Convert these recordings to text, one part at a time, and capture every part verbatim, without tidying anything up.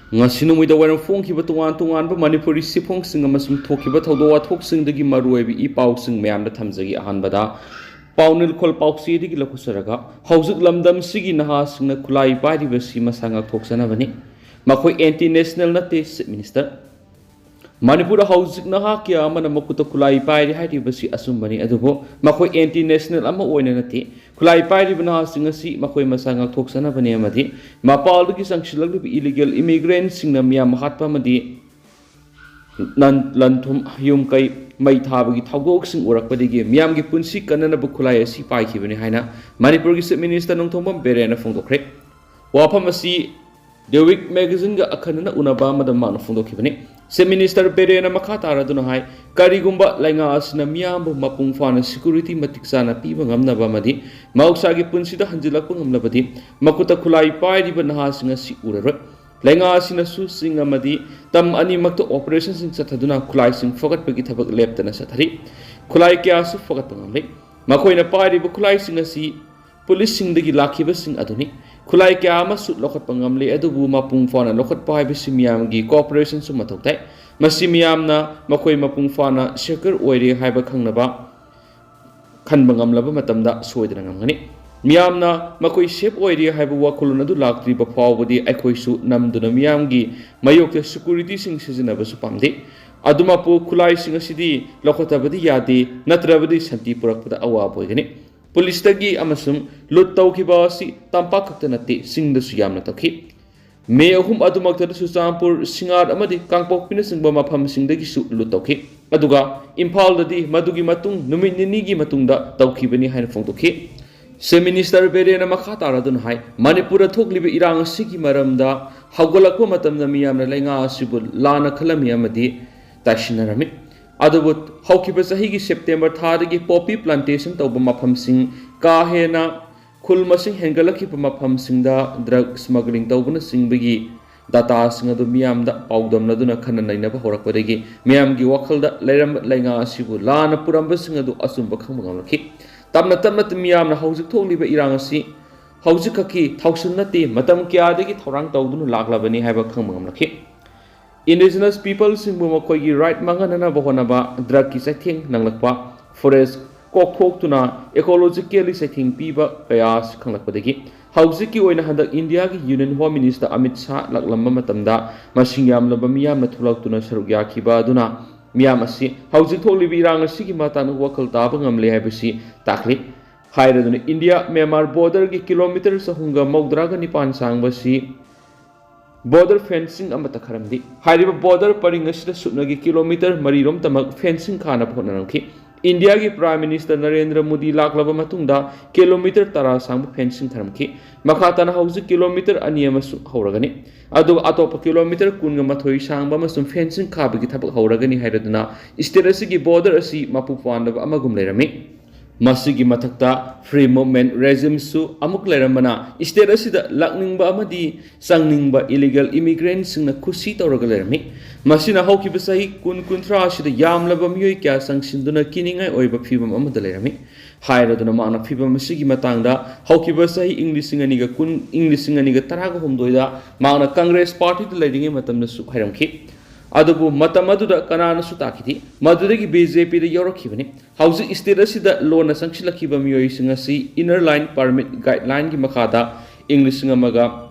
ꯉꯁꯤ ꯅꯣꯡꯃꯩꯗ ꯋꯥꯏꯔꯝ ꯐꯣꯡꯈꯤꯕ ꯇꯣꯉꯥꯟ ꯇꯣꯉꯥꯟꯕ ꯃꯅꯤꯄꯨꯔꯤ ꯁꯤꯐꯣꯡꯁꯤꯡ ꯑꯃꯁꯨꯡ ꯊꯣꯛꯈꯤꯕ ꯊꯧꯗꯣꯛ ꯋꯥꯊꯣꯛꯁꯤꯡꯗꯒꯤ ꯃꯔꯨꯑꯣꯏꯕ ꯏ ꯄꯥꯎꯁꯤꯡ ꯃꯌꯥꯝꯗ ꯊꯝꯖꯒꯦ꯫ ꯑꯍꯥꯟꯕꯗ ꯄꯥꯎ ꯅꯤꯜꯈꯣꯜ ꯄꯥꯎꯆꯦꯗꯒꯤ ꯂꯧꯈꯠꯆꯔꯒ, ꯍꯧꯖꯤꯛ ꯂꯝꯗꯝꯁꯤꯒꯤ ꯅꯍꯥꯁꯤꯡꯅ ꯈꯨꯠꯂꯥꯏ ꯄꯥꯏꯔꯤꯕꯁꯤ ꯃꯁꯥ ꯉꯥꯛꯊꯣꯛꯆꯅꯕꯅꯤ꯫ ꯃꯈꯣꯏ ꯑꯦꯟꯇꯤ ꯅꯦꯁꯅꯦꯜ ꯅꯠꯇꯦ, ꯆꯤꯐ ꯃꯤꯅꯤꯁꯇꯔ꯫ ꯃꯅꯤꯄꯨꯔꯗ ꯍꯧꯖꯤꯛ ꯅꯍꯥ ꯀꯌꯥ ꯑꯃꯅ ꯃꯈꯨꯠꯇ ꯈꯨꯠꯂꯥꯏ ꯄꯥꯏꯔꯤ ꯍꯥꯏꯔꯤꯕꯁꯤ ꯑꯆꯨꯝꯕꯅꯤ, ꯑꯗꯨꯕꯨ ꯃꯈꯣꯏ ꯑꯦꯟꯇꯤ ꯅꯦꯁꯅꯦꯜ ꯑꯃ ꯑꯣꯏꯅ ꯅꯠꯇꯦ꯫ ꯈꯨꯠꯂꯥꯏ ꯄꯥꯏꯔꯤꯕ ꯅꯍꯥꯁꯤꯡ ꯑꯁꯤ ꯃꯈꯣꯏ ꯃꯁꯥ ꯉꯥꯛꯊꯣꯛꯆꯅꯕꯅꯤ ꯑꯃꯗꯤ ꯃꯄꯥꯜꯗꯒꯤ ꯆꯪꯁꯤꯜꯂꯛꯂꯤꯕ ꯏꯂꯤꯒꯦꯜ ꯏꯃꯤꯒ꯭ꯔꯦꯟꯁꯤꯡꯅ ꯃꯤꯌꯥꯝ ꯍꯥꯠꯄ ꯑꯃꯗꯤ ꯂꯟ-, ꯂꯟ-ꯊꯨꯝ, ꯌꯨꯝ ꯀꯩ ꯃꯩ ꯊꯥꯕꯒꯤ ꯊꯧꯗꯣꯛꯁꯤꯡ ꯎꯔꯛꯄꯗꯒꯤ ꯃꯤꯌꯥꯝꯒꯤ ꯄꯨꯟꯁꯤ ꯀꯟꯅꯅꯕ ꯈꯨꯠꯂꯥꯏ ꯑꯁꯤ ꯄꯥꯏꯈꯤꯕꯅꯤ ꯍꯥꯏꯅ ꯃꯅꯤꯄꯨꯔꯒꯤ ꯆꯤꯐ ꯃꯤꯅꯤꯁꯇꯔ ꯅꯣꯡꯊꯣꯝꯕꯝ ꯕꯤꯔꯦꯟꯅ ꯐꯣꯡꯗꯣꯛꯈ꯭ꯔꯦ꯫ ꯋꯥꯐꯝ ꯑꯁꯤ ꯗꯦꯋꯤꯛ ꯃꯦꯒꯥꯖꯤꯟꯒ ꯑꯈꯟꯅꯅ ꯎꯅꯕ ꯑꯃꯗ ꯃꯥꯅ ꯐꯣꯡꯗꯣꯛꯈꯤꯕꯅꯤ꯫ ꯆꯤꯐ ꯃꯤꯅꯤꯁꯇꯔ ꯕꯤꯔꯦꯟꯅ ꯃꯈꯥ ꯇꯥꯔꯗꯨꯅ ꯍꯥꯏ, ꯀꯔꯤꯒꯨꯝꯕ ꯂꯩꯉꯥꯛ ꯑꯁꯤꯅ ꯃꯤꯌꯥꯝꯕꯨ ꯃꯄꯨꯡ ꯐꯥꯅ ꯁꯦꯀ꯭ꯌꯨꯔꯤꯇꯤ ꯃꯇꯤꯛ ꯆꯥꯅ ꯄꯤꯕ ꯉꯝꯅꯕ ꯑꯃꯗꯤ ꯃꯍꯧꯁꯥꯒꯤ ꯄꯨꯟꯁꯤꯗ ꯍꯟꯖꯤꯜꯂꯛꯄ ꯉꯝꯂꯕꯗꯤ ꯃꯈꯨꯠꯇ ꯈꯨꯠꯂꯥꯏ ꯄꯥꯏꯔꯤꯕ ꯅꯍꯥꯁꯤꯡ ꯑꯁꯤ ꯎꯔꯔꯣꯏ꯫ ꯂꯩꯉꯥꯛ ꯑꯁꯤꯅꯁꯨ ꯆꯤꯡ ꯑꯃꯗꯤ ꯇꯝ ꯑꯅꯤꯃꯛꯇ ꯑꯣꯄꯔꯦꯁꯟꯁꯤꯡ ꯆꯠꯊꯗꯨꯅ ꯈꯨꯠꯂꯥꯏꯁꯤꯡ ꯐꯒꯠꯄꯒꯤ ꯊꯕꯛ ꯂꯦꯞꯇꯅ ꯆꯠꯊꯔꯤ꯫ ꯈꯨꯠꯂꯥꯏ ꯀꯌꯥꯁꯨ ꯐꯒꯠꯄ ꯉꯝꯂꯦ꯫ ꯃꯈꯣꯏꯅ ꯄꯥꯏꯔꯤꯕ ꯈꯨꯠꯂꯥꯏꯁꯤꯡ ꯑꯁꯤ ꯄꯨꯂꯤꯁꯁꯤꯡꯗꯒꯤ ꯂꯥꯛꯈꯤꯕꯁꯤꯡ ꯑꯗꯨꯅꯤ꯫ ꯈꯨꯠꯂꯥꯏ ꯀꯌꯥ ꯑꯃꯁꯨ ꯂꯧꯈꯠꯄ ꯉꯝꯂꯦ, ꯑꯗꯨꯕꯨ ꯃꯄꯨꯡ ꯐꯥꯅ ꯂꯧꯈꯠꯄ ꯍꯥꯏꯕꯁꯤ ꯃꯤꯌꯥꯝꯒꯤ ꯀꯣꯑꯣꯄꯔꯦꯁꯟꯁꯨ ꯃꯊꯧ ꯇꯥꯏ꯫ ꯃꯁꯤ ꯃꯤꯌꯥꯝꯅ ꯃꯈꯣꯏ ꯃꯄꯨꯡ ꯐꯥꯅ ꯁꯦꯀ꯭ꯌꯨꯔ ꯑꯣꯏꯔꯦ ꯍꯥꯏꯕ ꯈꯪꯅꯕ ꯈꯟꯕ ꯉꯝꯂꯕ ꯃꯇꯝꯗ ꯁꯣꯏꯗꯅ ꯉꯝꯒꯅꯤ꯫ ꯃꯤꯌꯥꯝꯅ ꯃꯈꯣꯏ ꯁꯦꯐ ꯑꯣꯏꯔꯦ ꯍꯥꯏꯕ ꯋꯥꯈꯜꯂꯣꯟ ꯑꯗꯨ ꯂꯥꯛꯇ꯭ꯔꯤꯕ ꯐꯥꯎꯕꯗꯤ ꯑꯩꯈꯣꯏꯁꯨ ꯅꯝꯗꯨꯅ ꯃꯤꯌꯥꯝꯒꯤ ꯃꯥꯌꯣꯛꯇ ꯁꯦꯀ꯭ꯌꯨꯔꯤꯇꯤꯁꯤꯡ ꯁꯤꯖꯤꯟꯅꯕꯁꯨ ꯄꯥꯝꯗꯦ꯫ ꯑꯗꯨꯃꯛꯄꯨ ꯈꯨꯠꯂꯥꯏꯁꯤꯡ ꯑꯁꯤꯗꯤ ꯂꯧꯈꯠꯇꯕꯗꯤ ꯌꯥꯗꯦ, ꯅꯠꯇ꯭ꯔꯕꯗꯤ ꯁꯥꯟꯇꯤ ꯄꯨꯔꯛꯄꯗ ꯑꯋꯥꯕ ꯑꯣꯏꯒꯅꯤ꯫ ꯄꯨꯂꯤꯁꯇꯒꯤ ꯑꯃꯁꯨꯡ ꯂꯨꯠ ꯇꯧꯈꯤꯕ ꯑꯁꯤ ꯇꯝꯄꯥꯛ ꯈꯛꯇ ꯅꯠꯇꯦ, ꯆꯤꯡꯗꯁꯨ ꯌꯥꯝꯅ ꯇꯧꯈꯤ꯫ ꯃꯦ ꯑꯍꯨꯝ ꯑꯗꯨꯃꯛꯇꯗ ꯆꯨꯔꯆꯥꯟꯄꯨꯔ, ꯁꯤꯡꯉꯥꯔ ꯑꯃꯗꯤ ꯀꯥꯡꯄꯣꯛꯄꯤꯅꯆꯤꯡꯕ ꯃꯐꯝꯁꯤꯡꯗꯒꯤꯁꯨ ꯂꯨꯠ ꯇꯧꯈꯤ꯫ ꯑꯗꯨꯒ ꯏꯝꯐꯥꯜꯗꯗꯤ ꯃꯗꯨꯒꯤ ꯃꯇꯨꯡ ꯅꯨꯃꯤꯠ ꯅꯤꯅꯤꯒꯤ ꯃꯇꯨꯡꯗ ꯇꯧꯈꯤꯕꯅꯤ ꯍꯥꯏꯅ ꯐꯣꯡꯗꯣꯛꯈꯤ꯫ ꯆꯤꯐ ꯃꯤꯅꯤꯁꯇꯔ ꯕꯤꯔꯦꯟꯅ ꯃꯈꯥ ꯇꯥꯔꯗꯨꯅ ꯍꯥꯏ, ꯃꯅꯤꯄꯨꯔꯗ ꯊꯣꯛꯂꯤꯕ ꯏꯔꯥꯡ ꯑꯁꯤꯒꯤ ꯃꯔꯝꯗ ꯍꯧꯒꯠꯂꯛꯄ ꯃꯇꯝꯗ ꯃꯤꯌꯥꯝꯅ ꯂꯩꯉꯥꯛ ꯑꯁꯤꯕꯨ ꯂꯥꯟꯅ ꯈꯜꯂꯝꯃꯤ ꯑꯃꯗꯤ ꯇꯥꯏꯁꯤꯟꯅꯔꯝꯃꯤ꯫ ꯑꯗꯨꯕꯨ ꯍꯧꯈꯤꯕ ꯆꯍꯤꯒꯤ ꯁꯦꯞꯇꯦꯝꯕꯔ ꯊꯥꯗꯒꯤ ꯄꯣꯄꯤ ꯄ꯭ꯂꯥꯟꯇꯦꯁꯟ ꯇꯧꯕ ꯃꯐꯝꯁꯤꯡ ꯀꯥ ꯍꯦꯟꯅ ꯈꯨꯜ ꯃꯁꯤꯡ ꯍꯦꯟꯒꯠꯂꯛꯈꯤꯕ ꯃꯐꯝꯁꯤꯡꯗ ꯗ꯭ꯔꯒ ꯁ꯭ꯃꯒ꯭ꯂꯤꯡ ꯇꯧꯕꯅꯆꯤꯡꯕꯒꯤ ꯗꯥꯇꯥꯁꯤꯡ ꯑꯗꯨ ꯃꯤꯌꯥꯝꯗ ꯄꯥꯎꯗꯝꯅꯗꯨꯅ ꯈꯟꯅ ꯅꯩꯅꯕ ꯍꯧꯔꯛꯄꯗꯒꯤ ꯃꯤꯌꯥꯝꯒꯤ ꯋꯥꯈꯜꯗ ꯂꯩꯔꯝꯕ ꯂꯩꯉꯥꯛ ꯑꯁꯤꯕꯨ ꯂꯥꯟꯅ ꯄꯨꯔꯝꯕꯁꯤꯡ ꯑꯗꯨ ꯑꯆꯨꯝꯕ ꯈꯪꯕ ꯉꯝꯂꯛꯈꯤ꯫ ꯇꯞꯅ ꯇꯞꯅ ꯃꯤꯌꯥꯝꯅ ꯍꯧꯖꯤꯛ ꯊꯣꯛꯂꯤꯕ ꯏꯔꯥꯡ ꯑꯁꯤ ꯍꯧꯖꯤꯛꯈꯛꯀꯤ ꯊꯧꯁꯤꯜ ꯅꯠꯇꯦ, ꯃꯇꯝ ꯀꯌꯥꯗꯒꯤ ꯊꯧꯔꯥꯡ ꯇꯧꯗꯨꯅ ꯂꯥꯛꯂꯕꯅꯤ ꯍꯥꯏꯕ ꯈꯪꯕ ꯉꯝꯂꯛꯈꯤ꯫ Indigenous peopleꯁꯤꯡꯕꯨ ꯃꯈꯣꯏꯒꯤ right ꯃꯥꯡꯍꯟꯅꯅꯕ ꯍꯣꯠꯅꯕ, drugꯀꯤ ꯆꯩꯊꯦꯡ ꯅꯪꯂꯛꯄ, forest ꯀꯣꯛꯊꯣꯛꯇꯨꯅ ecologically ꯆꯩꯊꯦꯡ ꯄꯤꯕ ꯀꯌꯥ ꯑꯁꯤ ꯈꯪꯂꯛꯄꯗꯒꯤ ꯍꯧꯖꯤꯛꯀꯤ ꯑꯣꯏꯅ ꯍꯟꯗꯛ ꯏꯟꯗꯤꯌꯥꯒꯤ Union Home Minister Amit Shah ꯂꯥꯛꯂꯝꯕ ꯃꯇꯝꯗ ꯃꯁꯤꯡ ꯌꯥꯝꯂꯕ ꯃꯤꯌꯥꯝꯅ ꯊꯣꯛꯂꯛꯇꯨꯅ ꯁꯔꯨꯛ ꯌꯥꯈꯤꯕ ꯑꯗꯨꯅ ꯃꯤꯌꯥꯝ ꯑꯁꯤ ꯍꯧꯖꯤꯛ ꯊꯣꯛꯂꯤꯕ ꯏꯔꯥꯡ ꯑꯁꯤꯒꯤ ꯃꯇꯥꯡꯗ ꯋꯥꯈꯜ ꯇꯥꯕ ꯉꯝꯂꯦ ꯍꯥꯏꯕꯁꯤ ꯇꯥꯛꯂꯤ꯫ ꯍꯥꯏꯔꯗꯨꯅ ꯏꯟꯗꯤꯌꯥ ꯃ꯭ꯌꯥꯟꯃꯥꯔ borderꯒꯤ kilometre ꯆꯍꯨꯝꯒ ꯃꯧꯗ꯭ꯔꯥꯒ ꯅꯤꯄꯥꯟ ꯁꯥꯡꯕꯁꯤ border fencing ꯑꯃꯠꯇ ꯈꯔꯝꯗꯦ꯫ ꯍꯥꯏꯔꯤꯕ border ꯄꯔꯤꯡ ꯑꯁꯤꯗ ꯁꯨꯞꯅꯒꯤ kilometre ꯃꯔꯤꯔꯣꯝꯇꯃꯛ fencing ꯈꯥꯅꯕ ꯍꯣꯠꯅꯔꯝꯈꯤ꯫ ꯏꯟꯗꯤꯌꯥꯒꯤ Prime Minister ꯅꯔꯦꯟꯗ꯭ꯔ ꯃꯣꯗꯤ ꯂꯥꯛꯂꯕ ꯃꯇꯨꯡꯗ kilometre ꯇꯔꯥ ꯁꯥꯡꯕ fencing ꯈꯔꯝꯈꯤ꯫ ꯃꯈꯥ ꯇꯥꯅ ꯍꯧꯖꯤꯛ kilometre ꯑꯅꯤ ꯑꯃꯁꯨ ꯍꯧꯔꯒꯅꯤ꯫ ꯑꯗꯨꯒ ꯑꯇꯣꯞꯄ kilometre ꯀꯨꯟꯒ ꯃꯥꯊꯣꯏ ꯁꯥꯡꯕ ꯑꯃꯁꯨꯡ fencing ꯈꯥꯕꯒꯤ ꯊꯕꯛ ꯍꯧꯔꯒꯅꯤ ꯍꯥꯏꯔꯗꯨꯅ state ꯑꯁꯤꯒꯤ border ꯑꯁꯤ ꯃꯄꯨ ꯄꯥꯟꯗꯕ ꯑꯃꯒꯨꯝ ꯂꯩꯔꯝꯃꯤ꯫ ꯃꯁꯤꯒꯤ ꯃꯊꯛꯇ free movement regimeꯁꯨ ꯑꯃꯨꯛ ꯂꯩꯔꯝꯕꯅ state ꯑꯁꯤꯗ ꯂꯥꯛꯅꯤꯡꯕ ꯑꯃꯗꯤ ꯆꯪꯅꯤꯡꯕ illegal immigrantꯁꯤꯡꯅ ꯈꯨꯁꯤ ꯇꯧꯔꯒ ꯂꯩꯔꯝꯃꯤ꯫ ꯃꯁꯤꯅ ꯍꯧꯈꯤꯕ ꯆꯍꯤ ꯀꯨꯟ ꯀꯨꯟꯊ꯭ꯔꯥ ꯑꯁꯤꯗ ꯌꯥꯝꯂꯕ ꯃꯤꯑꯣꯏ ꯀꯌꯥ ꯆꯪꯁꯤꯟꯗꯨꯅ ꯀꯤꯅꯤꯡꯉꯥꯏ ꯑꯣꯏꯕ ꯐꯤꯕꯝ ꯑꯃꯗ ꯂꯩꯔꯝꯃꯤ꯫ ꯍꯥꯏꯔꯗꯨꯅ ꯃꯍꯥꯛꯅ ꯐꯤꯕꯝ ꯑꯁꯤꯒꯤ ꯃꯇꯥꯡꯗ ꯍꯧꯈꯤꯕ ꯆꯍꯤ ꯏꯪ ꯂꯤꯁꯤꯡ ꯑꯅꯤꯒ ꯀꯨꯟ, ꯏꯪ ꯂꯤꯁꯤꯡ ꯑꯅꯤꯒ ꯇꯔꯥꯒ ꯍꯨꯝꯗꯣꯏꯗ ꯃꯍꯥꯛꯅ Congress partyꯗ ꯂꯩꯔꯤꯉꯩ ꯃꯇꯝꯗꯁꯨ ꯍꯥꯏꯔꯝꯈꯤ꯫ ꯑꯗꯨꯕꯨ ꯃꯇꯝ ꯑꯗꯨꯗ ꯀꯅꯥꯅꯁꯨ ꯇꯥꯈꯤꯗꯦ꯫ ꯃꯗꯨꯗꯒꯤ BJPꯗ ꯌꯥꯎꯔꯛꯈꯤꯕꯅꯤ꯫ ꯍꯧꯖꯤꯛ state ꯑꯁꯤꯗ ꯂꯣꯟꯅ ꯆꯪꯁꯤꯜꯂꯛꯈꯤꯕ ꯃꯤꯑꯣꯏꯁꯤꯡ ꯑꯁꯤ Inner Line Permit Guideline ꯒꯤ ꯃꯈꯥꯗ ꯏꯪ ꯂꯤꯁꯤꯡ ꯑꯃꯒ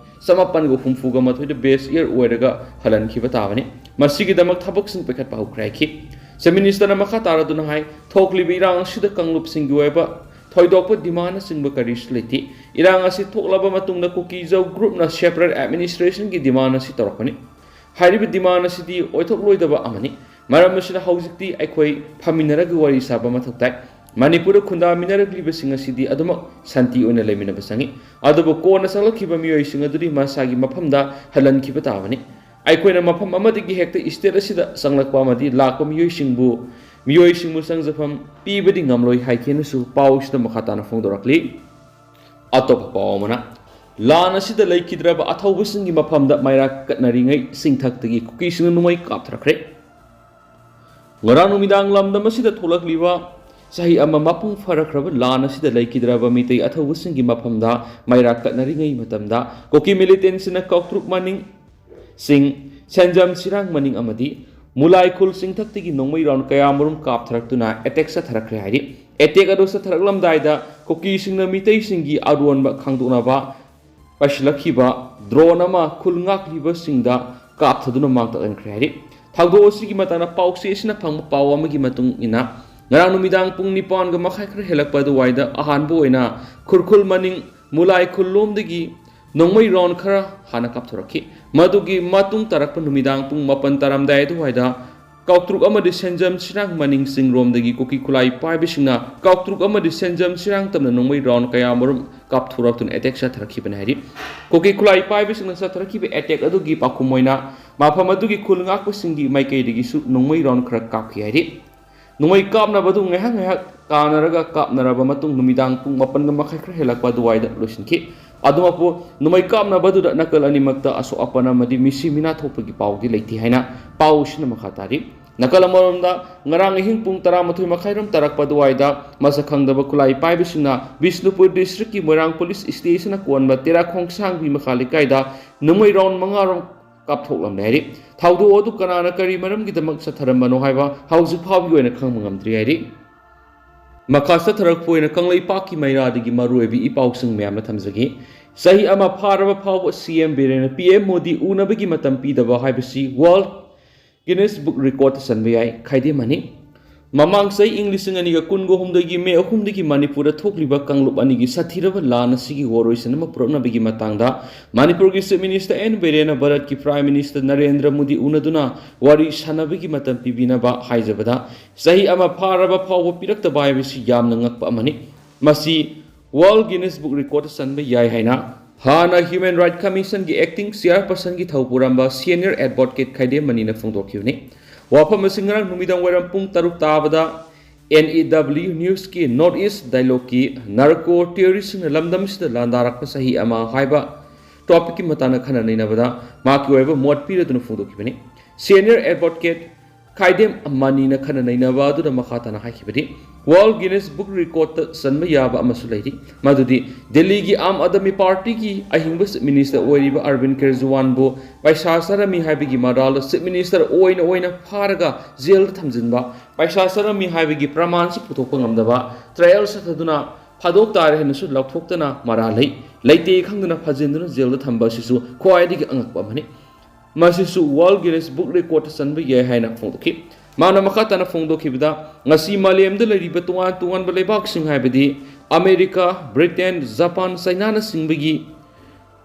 ꯆꯃꯥꯄꯟꯒ ꯍꯨꯝꯐꯨꯒ ꯃꯥꯊꯣꯏꯗ base year ꯑꯣꯏꯔꯒ ꯍꯜꯍꯟꯈꯤꯕ ꯇꯥꯕꯅꯤ꯫ ꯃꯁꯤꯒꯤꯗꯃꯛ ꯊꯕꯛꯁꯤꯡ ꯄꯥꯏꯈꯠꯄ ꯍꯧꯈ꯭ꯔꯦ ꯍꯥꯏꯈꯤ꯫ Chief Ministerꯅ ꯃꯈꯥ ꯇꯥꯔꯗꯨꯅ ꯍꯥꯏ, ꯊꯣꯛꯂꯤꯕ ꯏꯔꯥꯡ ꯑꯁꯤꯗ ꯀꯥꯡꯂꯨꯞꯁꯤꯡꯒꯤ ꯑꯣꯏꯕ ꯊꯣꯏꯗꯣꯛꯄ demandꯅꯆꯤꯡꯕ ꯀꯔꯤꯁꯨ ꯂꯩꯇꯦ꯫ ꯏꯔꯥꯡ ꯑꯁꯤ ꯊꯣꯛꯂꯕ ꯃꯇꯨꯡꯗ ꯀꯨꯀꯤꯖꯧ groupꯅ separate administrationꯒꯤ demandꯅ ꯑꯁꯤ ꯇꯧꯔꯛꯄꯅꯤ꯫ ꯍꯥꯏꯔꯤꯕ demand ꯑꯁꯤꯗꯤ ꯑꯣꯏꯊꯣꯛꯂꯣꯏꯗꯕ ꯑꯃꯅꯤ꯫ ꯃꯔꯝ ꯑꯁꯤꯅ ꯍꯧꯖꯤꯛꯇꯤ ꯑꯩꯈꯣꯏ ꯐꯝꯃꯤꯟꯅꯔꯒ ꯋꯥꯔꯤ ꯁꯥꯕ ꯃꯊꯧ ꯇꯥꯏ꯫ ꯃꯅꯤꯄꯨꯔꯗ ꯈꯨꯟꯗꯥꯃꯤꯟꯅꯔꯛꯂꯤꯕꯁꯤꯡ ꯑꯁꯤꯗꯤ ꯑꯗꯨꯃꯛ ꯁꯥꯟꯇꯤ ꯑꯣꯏꯅ ꯂꯩꯃꯤꯟꯅꯕ ꯆꯪꯏ꯫ ꯑꯗꯨꯕꯨ ꯀꯣꯟꯅ ꯆꯪꯂꯛꯈꯤꯕ ꯃꯤꯑꯣꯏꯁꯤꯡ ꯑꯗꯨꯗꯤ ꯃꯁꯥꯒꯤ ꯃꯐꯝꯗ ꯍꯜꯍꯟꯈꯤꯕ ꯇꯥꯕꯅꯤ꯫ ꯑꯩꯈꯣꯏꯅ ꯃꯐꯝ ꯑꯃꯗꯒꯤ ꯍꯦꯛꯇ state ꯑꯁꯤꯗ ꯆꯪꯂꯛꯄ ꯑꯃꯗꯤ ꯂꯥꯛꯄ ꯃꯤꯑꯣꯏꯁꯤꯡꯕꯨ, ꯃꯤꯑꯣꯏꯁꯤꯡꯕꯨ ꯆꯪꯖꯐꯝ ꯄꯤꯕꯗꯤ ꯉꯝꯂꯣꯏ ꯍꯥꯏꯈꯤꯅꯁꯨ ꯄꯥꯎꯁꯤꯗ ꯃꯈꯥ ꯇꯥꯅ ꯐꯣꯡꯗꯣꯔꯛꯂꯤ꯫ ꯑꯇꯣꯞꯄ ꯄꯥꯎ ꯑꯃꯅ, ꯂꯥꯟ ꯑꯁꯤꯗ ꯂꯩꯈꯤꯗ꯭ꯔꯕ ꯑꯊꯧꯕꯁꯤꯡꯒꯤ ꯃꯐꯝꯗ ꯃꯩꯔꯥ ꯀꯠꯅꯔꯤꯉꯩ ꯆꯤꯡꯊꯛꯇꯒꯤ ꯀꯨꯀꯤꯁꯤꯡꯅ ꯅꯣꯡꯃꯩ ꯀꯥꯞꯊꯔꯛꯈ꯭ꯔꯦ꯫ ꯉꯔꯥꯡ ꯅꯨꯃꯤꯗꯥꯡ ꯂꯝꯗꯝ ꯑꯁꯤꯗ ꯊꯣꯛꯂꯛꯂꯤꯕ ꯆꯍꯤ ꯑꯃ ꯃꯄꯨꯡ ꯐꯥꯔꯛꯈ꯭ꯔꯕ ꯂꯥꯟ ꯑꯁꯤꯗ ꯂꯩꯈꯤꯗ꯭ꯔꯕ ꯃꯤꯇꯩ ꯑꯊꯧꯕꯁꯤꯡꯒꯤ ꯃꯐꯝꯗ ꯃꯩꯔꯥ ꯀꯠꯅꯔꯤꯉꯩ ꯃꯇꯝꯗ ꯀꯨꯀꯤ ꯃꯤꯂꯤꯇꯦꯟꯁꯤꯅ ꯀꯥꯎꯇ꯭ꯔꯨꯛ ꯃꯅꯤꯡ ꯁꯤꯡ, ꯁꯦꯟꯖꯝ ꯁꯤꯔꯥꯡ ꯃꯅꯤꯡ ꯑꯃꯗꯤ ꯃꯨꯂꯥꯏ ꯈꯨꯜ ꯆꯤꯡꯊꯛꯇꯒꯤ ꯅꯣꯡꯃꯩ ꯔꯥꯎꯟ ꯀꯌꯥ ꯃꯔꯨꯝ ꯀꯥꯞꯊꯔꯛꯇꯨꯅ ꯑꯦꯇꯦꯛ ꯆꯠꯊꯔꯛꯈ꯭ꯔꯦ ꯍꯥꯏꯔꯤ꯫ ꯑꯦꯇꯦꯛ ꯑꯗꯨ ꯆꯠꯊꯔꯛꯂꯝꯗꯥꯏꯗ ꯀꯨꯀꯤꯁꯤꯡꯅ ꯃꯤꯇꯩꯁꯤꯡꯒꯤ ꯑꯔꯣꯟꯕ ꯈꯪꯗꯣꯛꯅꯕ ꯄꯥꯏꯁꯤꯜꯂꯛꯈꯤꯕ ꯗ꯭ꯔꯣꯟ ꯑꯃ ꯈꯨꯜ ꯉꯥꯛꯂꯤꯕꯁꯤꯡꯗ ꯀꯥꯞꯊꯗꯨꯅ ꯃꯥꯡ ꯇꯥꯛꯍꯟꯈ꯭ꯔꯦ ꯍꯥꯏꯔꯤ꯫ ꯊꯧꯗꯣꯛ ꯑꯁꯤꯒꯤ ꯃꯇꯥꯡꯗ ꯄꯥꯎꯆꯦ ꯑꯁꯤꯅ ꯐꯪꯕ ꯄꯥꯎ ꯑꯃꯒꯤ ꯃꯇꯨꯡ ꯏꯟꯅ, ꯉꯔꯥꯡ ꯅꯨꯃꯤꯗꯥꯡ ꯄꯨꯡ ꯅꯤꯄꯥꯟꯒ ꯃꯈꯥꯏ ꯈꯔ ꯍꯦꯜꯂꯛꯄ ꯑꯗꯨꯋꯥꯏꯗ ꯑꯍꯥꯟꯕ ꯑꯣꯏꯅ ꯈꯨꯔꯈꯨꯜ ꯃꯅꯤꯡ ꯃꯨꯂꯥꯏ ꯈꯨꯜꯂꯣꯝꯗꯒꯤ ꯅꯣꯡꯃꯩ ꯔꯥꯎꯟ ꯈꯔ ꯍꯥꯟꯅ ꯀꯥꯞꯊꯣꯔꯛꯈꯤ꯫ ꯃꯗꯨꯒꯤ ꯃꯇꯨꯡ ꯇꯥꯔꯛꯄ ꯅꯨꯃꯤꯗꯥꯡ ꯄꯨꯡ ꯃꯥꯄꯟ ꯇꯥꯔꯝꯗꯥꯏ ꯑꯗꯨꯋꯥꯏꯗ ꯀꯥꯎꯇ꯭ꯔꯨꯛ ꯑꯃꯗꯤ ꯁꯦꯟꯖꯝ ꯁꯤꯔꯥꯡ ꯃꯅꯤꯡ ꯆꯤꯡꯔꯣꯝꯗꯒꯤ ꯀꯨꯀꯤ ꯈꯨꯠꯂꯥꯏ ꯄꯥꯏꯕꯁꯤꯡꯅ ꯀꯥꯎꯇ꯭ꯔꯨꯛ ꯑꯃꯗꯤ ꯁꯦꯟꯖꯝ ꯁꯤꯔꯥꯡ ꯇꯝꯅ ꯅꯣꯡꯃꯩ ꯔꯥꯎꯟ ꯀꯌꯥ ꯃꯔꯨꯝ ꯀꯥꯞꯊꯣꯔꯛꯇꯨꯅ ꯑꯦꯇꯦꯛ ꯆꯠꯊꯔꯛꯈꯤꯕꯅꯤ ꯍꯥꯏꯔꯤ꯫ ꯀꯨꯀꯤ ꯈꯨꯠꯂꯥꯏ ꯄꯥꯏꯕꯁꯤꯡꯅ ꯆꯠꯊꯔꯛꯈꯤꯕ ꯑꯦꯇꯦꯛ ꯑꯗꯨꯒꯤ ꯄꯥꯎꯈꯨꯝ ꯑꯣꯏꯅ ꯃꯐꯝ ꯑꯗꯨꯒꯤ ꯈꯨꯜ ꯉꯥꯛꯄꯁꯤꯡꯒꯤ ꯃꯥꯏꯀꯩꯗꯒꯤꯁꯨ ꯅꯣꯡꯃꯩ ꯔꯥꯎꯟ ꯈꯔ ꯀꯥꯞꯈꯤ ꯍꯥꯏꯔꯤ꯫ ꯅꯣꯡꯃꯩ ꯀꯥꯞꯅꯕꯗꯨ ꯉꯥꯏꯍꯥꯛ ꯉꯥꯏꯍꯥꯛ ꯀꯥꯟꯅꯔꯒ ꯀꯥꯞꯅꯔꯕ ꯃꯇꯨꯡ ꯅꯨꯃꯤꯗꯥꯡ ꯄꯨꯡ ꯃꯥꯄꯟꯒ ꯃꯈꯥꯏ ꯈꯔ ꯍꯦꯜꯂꯛꯄ ꯑꯗꯨꯋꯥꯏꯗ ꯂꯣꯏꯁꯤꯟꯈꯤ꯫ ꯑꯗꯨꯃꯛꯄꯨ ꯅꯣꯡꯃꯩ ꯀꯥꯞꯅꯕꯗꯨꯗ ꯅꯥꯀꯜ ꯑꯅꯤꯃꯛꯇ ꯑꯁꯣꯛ ꯑꯄꯟ ꯑꯃꯗꯤ ꯃꯤꯁꯤ ꯃꯤꯅꯥ ꯊꯣꯛꯄꯒꯤ ꯄꯥꯎꯗꯤ ꯂꯩꯇꯦ ꯍꯥꯏꯅ ꯄꯥꯎꯁꯤꯅ ꯃꯈꯥ ꯇꯥꯔꯤ꯫ ꯅꯥꯀꯜ ꯑꯃꯔꯣꯝꯗ ꯉꯔꯥꯡ ꯑꯍꯤꯡ ꯄꯨꯡ ꯇꯔꯥꯃꯥꯊꯣꯏ ꯃꯈꯥꯏꯔꯣꯝ ꯇꯥꯔꯛꯄ ꯑꯗꯨꯋꯥꯏꯗ ꯃꯁꯛ ꯈꯪꯗꯕ ꯈꯨꯠꯂꯥꯏ ꯄꯥꯏꯕꯁꯤꯡꯅ ꯕꯤꯁꯅꯨꯄꯨꯔ ꯗꯤꯁꯇ꯭ꯔꯤꯛꯀꯤ ꯃꯣꯏꯔꯥꯡ ꯄꯨꯂꯤꯁ ꯁ꯭ꯇꯦꯁꯟꯅ ꯀꯣꯟꯕ ꯇꯦꯔꯥ ꯈꯣꯡꯁꯥꯡꯕꯤ ꯃꯈꯥ ꯂꯩꯀꯥꯏꯗ ꯅꯣꯡꯃꯩ ꯔꯥꯎꯟ ꯃꯉꯥꯔꯣꯝ ꯀꯥꯞꯊꯣꯛꯂꯝꯂꯦ ꯍꯥꯏꯔꯤ꯫ ꯊꯧꯗꯣꯛ ꯑꯗꯨ ꯀꯅꯥꯅ ꯀꯔꯤ ꯃꯔꯝꯒꯤꯗꯃꯛ ꯆꯠꯊꯔꯝꯕꯅꯣ ꯍꯥꯏꯕ ꯍꯧꯖꯤꯛ ꯐꯥꯎꯕꯒꯤ ꯑꯣꯏꯅ ꯈꯪꯕ ꯉꯝꯗ꯭ꯔꯤ ꯍꯥꯏꯔꯤ꯫ ꯃꯈꯥ ꯆꯠꯊꯔꯛꯄ ꯑꯣꯏꯅ ꯀꯪꯂꯩꯄꯥꯛꯀꯤ ꯃꯩꯔꯥꯗꯒꯤ ꯃꯔꯨꯑꯣꯏꯕ ꯏ ꯄꯥꯎꯁꯤꯡ ꯃꯌꯥꯝꯅ ꯊꯝꯖꯒꯦ꯫ ꯆꯍꯤ ꯑꯃ ꯐꯥꯔꯕ ꯐꯥꯎꯕ ꯁꯤ ꯑꯦꯝ ꯕꯤꯔꯦꯟꯅ ꯄꯤ ꯑꯦꯝ ꯃꯣꯗꯤ ꯎꯅꯕꯒꯤ ꯃꯇꯝ ꯄꯤꯗꯕ ꯍꯥꯏꯕꯁꯤ ꯋꯥꯔꯜ ꯒꯤꯅꯤꯁ ꯕꯨꯛ ꯔꯦꯀꯣꯔꯗꯇ ꯆꯟꯕ ꯌꯥꯏ꯫ ꯈꯥꯏꯗꯦꯝ ꯑꯅꯤ꯫ ꯃꯃꯥꯡ ꯆꯍꯤ ꯏꯪ ꯂꯤꯁꯤꯡ ꯑꯅꯤꯒ ꯀꯨꯟꯒ ꯍꯨꯝꯗꯣꯏꯒꯤ ꯃꯦ ꯑꯍꯨꯝꯗꯒꯤ ꯃꯅꯤꯄꯨꯔꯗ ꯊꯣꯛꯂꯤꯕ ꯀꯥꯡꯂꯨꯞ ꯑꯅꯤꯒꯤ ꯁꯥꯊꯤꯔꯕ ꯂꯥꯟ ꯑꯁꯤꯒꯤ ꯋꯥꯔꯣꯏꯁꯤꯟ ꯑꯃ ꯄꯨꯔꯛꯅꯕꯒꯤ ꯃꯇꯥꯡꯗ ꯃꯅꯤꯄꯨꯔꯒꯤ ꯆꯤꯐ ꯃꯤꯅꯤꯁꯇꯔ ꯑꯦꯟ ꯕꯤꯔꯦꯟꯅ ꯚꯥꯔꯠꯀꯤ ꯄ꯭ꯔꯥꯏꯝ ꯃꯤꯅꯤꯁꯇꯔ ꯅꯔꯦꯟꯗ꯭ꯔ ꯃꯣꯗꯤ ꯎꯅꯗꯨꯅ ꯋꯥꯔꯤ ꯁꯥꯟꯅꯕꯒꯤ ꯃꯇꯝ ꯄꯤꯕꯤꯅꯕ ꯍꯥꯏꯖꯕꯗ, ꯆꯍꯤ ꯑꯃ ꯐꯥꯔꯕ ꯐꯥꯎꯕ ꯄꯤꯔꯛꯇꯕ ꯍꯥꯏꯕꯁꯤ ꯌꯥꯝꯅ ꯉꯛꯄ ꯑꯃꯅꯤ꯫ ꯃꯁꯤ ꯋꯥꯔꯜ ꯒꯤꯅꯤꯁ ꯕꯨꯛ ꯔꯦꯀꯣꯔꯗꯇ ꯆꯟꯕ ꯌꯥꯏ ꯍꯥꯏꯅ ꯍꯥꯟꯅ ꯍ꯭ꯌꯨꯃꯦꯟ ꯔꯥꯏꯠ ꯀꯃꯤꯁꯟꯒꯤ ꯑꯦꯛꯇꯤꯡ ꯆꯤꯌꯥꯔꯄꯔꯁꯟꯒꯤ ꯊꯧꯄꯨꯔꯝꯕ ꯁꯦꯅꯤꯌꯔ ꯑꯦꯗꯚꯣꯀꯦꯠ ꯈꯥꯏꯗꯦꯝ ꯃꯅꯤꯅ ꯐꯣꯡꯗꯣꯛꯈꯤꯕꯅꯤ꯫ ꯋꯥꯐꯝ ꯑꯁꯤ ꯉꯔꯥꯡ ꯅꯨꯃꯤꯗꯥꯡ ꯋꯥꯏꯔꯝ ꯄꯨꯡ ꯇꯔꯨꯛ ꯇꯥꯕꯗ ꯑꯦꯟ ꯏ ꯗꯕ꯭ꯂꯤꯌꯨ ꯅ꯭ꯌꯨꯁꯀꯤ ꯅꯣꯔꯠ ꯏꯁ ꯗꯥꯏꯂꯣꯒꯀꯤ ꯅꯥꯔꯀꯣ ꯇꯦꯔꯣꯔꯤꯁꯁꯤꯡꯅ ꯂꯝꯗꯝ ꯑꯁꯤꯗ ꯂꯥꯟꯗꯥꯔꯛꯄ ꯆꯍꯤ ꯑꯃ ꯍꯥꯏꯕ ꯇꯣꯄꯤꯛꯀꯤ ꯃꯇꯥꯡꯗ ꯈꯟꯅ ꯅꯩꯅꯕꯗ ꯃꯍꯥꯛꯀꯤ ꯑꯣꯏꯕ ꯃꯣꯠ ꯄꯤꯔꯗꯨꯅ ꯐꯣꯡꯗꯣꯛꯈꯤꯕꯅꯤ꯫ ꯁꯦꯅꯤꯌꯔ ꯑꯦꯗꯚꯣꯀꯦꯠ ꯈꯥꯏꯗꯦꯝ ꯃꯅꯤꯅ ꯈꯟꯅ ꯅꯩꯅꯕ ꯑꯗꯨꯗ ꯃꯈꯥ ꯇꯥꯅ ꯍꯥꯏꯈꯤꯕꯗꯤ, World Guinness Book Recordꯇ ꯆꯟꯕ ꯌꯥꯕ ꯑꯃꯁꯨ ꯂꯩꯔꯤ, ꯃꯗꯨꯗꯤ ꯗꯦꯜꯂꯤꯒꯤ ꯑꯥꯝ ꯑꯥꯗꯃꯤ ꯄꯥꯔꯇꯤꯒꯤ ꯑꯍꯤꯡꯕ Chief Minister ꯑꯣꯏꯔꯤꯕ ꯑꯔꯕꯤꯟ ꯀꯦꯖ꯭ꯔꯤꯋꯥꯜꯕꯨ ꯄꯩꯁꯥ ꯆꯥꯔꯝꯃꯤ ꯍꯥꯏꯕꯒꯤ ꯃꯔꯥꯜꯗ Chief Minister ꯑꯣꯏꯅ ꯑꯣꯏꯅ ꯐꯥꯔꯒ ꯖꯦꯜꯗ ꯊꯝꯖꯤꯟꯕ, ꯄꯩꯁꯥ ꯆꯥꯔꯝꯃꯤ ꯍꯥꯏꯕꯒꯤ ꯄ꯭ꯔꯃꯥꯟꯁꯨ ꯄꯨꯊꯣꯛꯄ ꯉꯝꯗꯕ, trial ꯆꯠꯊꯗꯨꯅ ꯐꯥꯗꯣꯛ ꯇꯥꯔꯦ ꯍꯥꯏꯅꯁꯨ ꯂꯥꯎꯊꯣꯛꯇꯅ ꯃꯔꯥꯜ ꯂꯩ, ꯂꯩꯇꯦ ꯈꯪꯗꯅ ꯐꯥꯖꯤꯟꯗꯨꯅ ꯖꯦꯜꯗ ꯊꯝꯕ ꯑꯁꯤꯁꯨ ꯈ꯭ꯋꯥꯏꯗꯒꯤ ꯑꯉꯛꯄ ꯑꯃꯅꯤ꯫ ꯃꯁꯤꯁꯨ World Guinness Book Recordꯇ ꯆꯟꯕ ꯌꯥꯏ ꯍꯥꯏꯅ ꯐꯣꯡꯗꯣꯛꯈꯤ꯫ ꯃꯥꯅ ꯃꯈꯥ ꯇꯥꯅ ꯐꯣꯡꯗꯣꯛꯈꯤꯕꯗ, ꯉꯁꯤ ꯃꯥꯂꯦꯝꯗ ꯂꯩꯔꯤꯕ ꯇꯣꯉꯥꯟ ꯇꯣꯉꯥꯟꯕ ꯂꯩꯕꯥꯛꯁꯤꯡ ꯍꯥꯏꯕꯗꯤ America, Britain, Japan, ꯆꯥꯏꯅꯥꯅꯆꯤꯡꯕꯒꯤ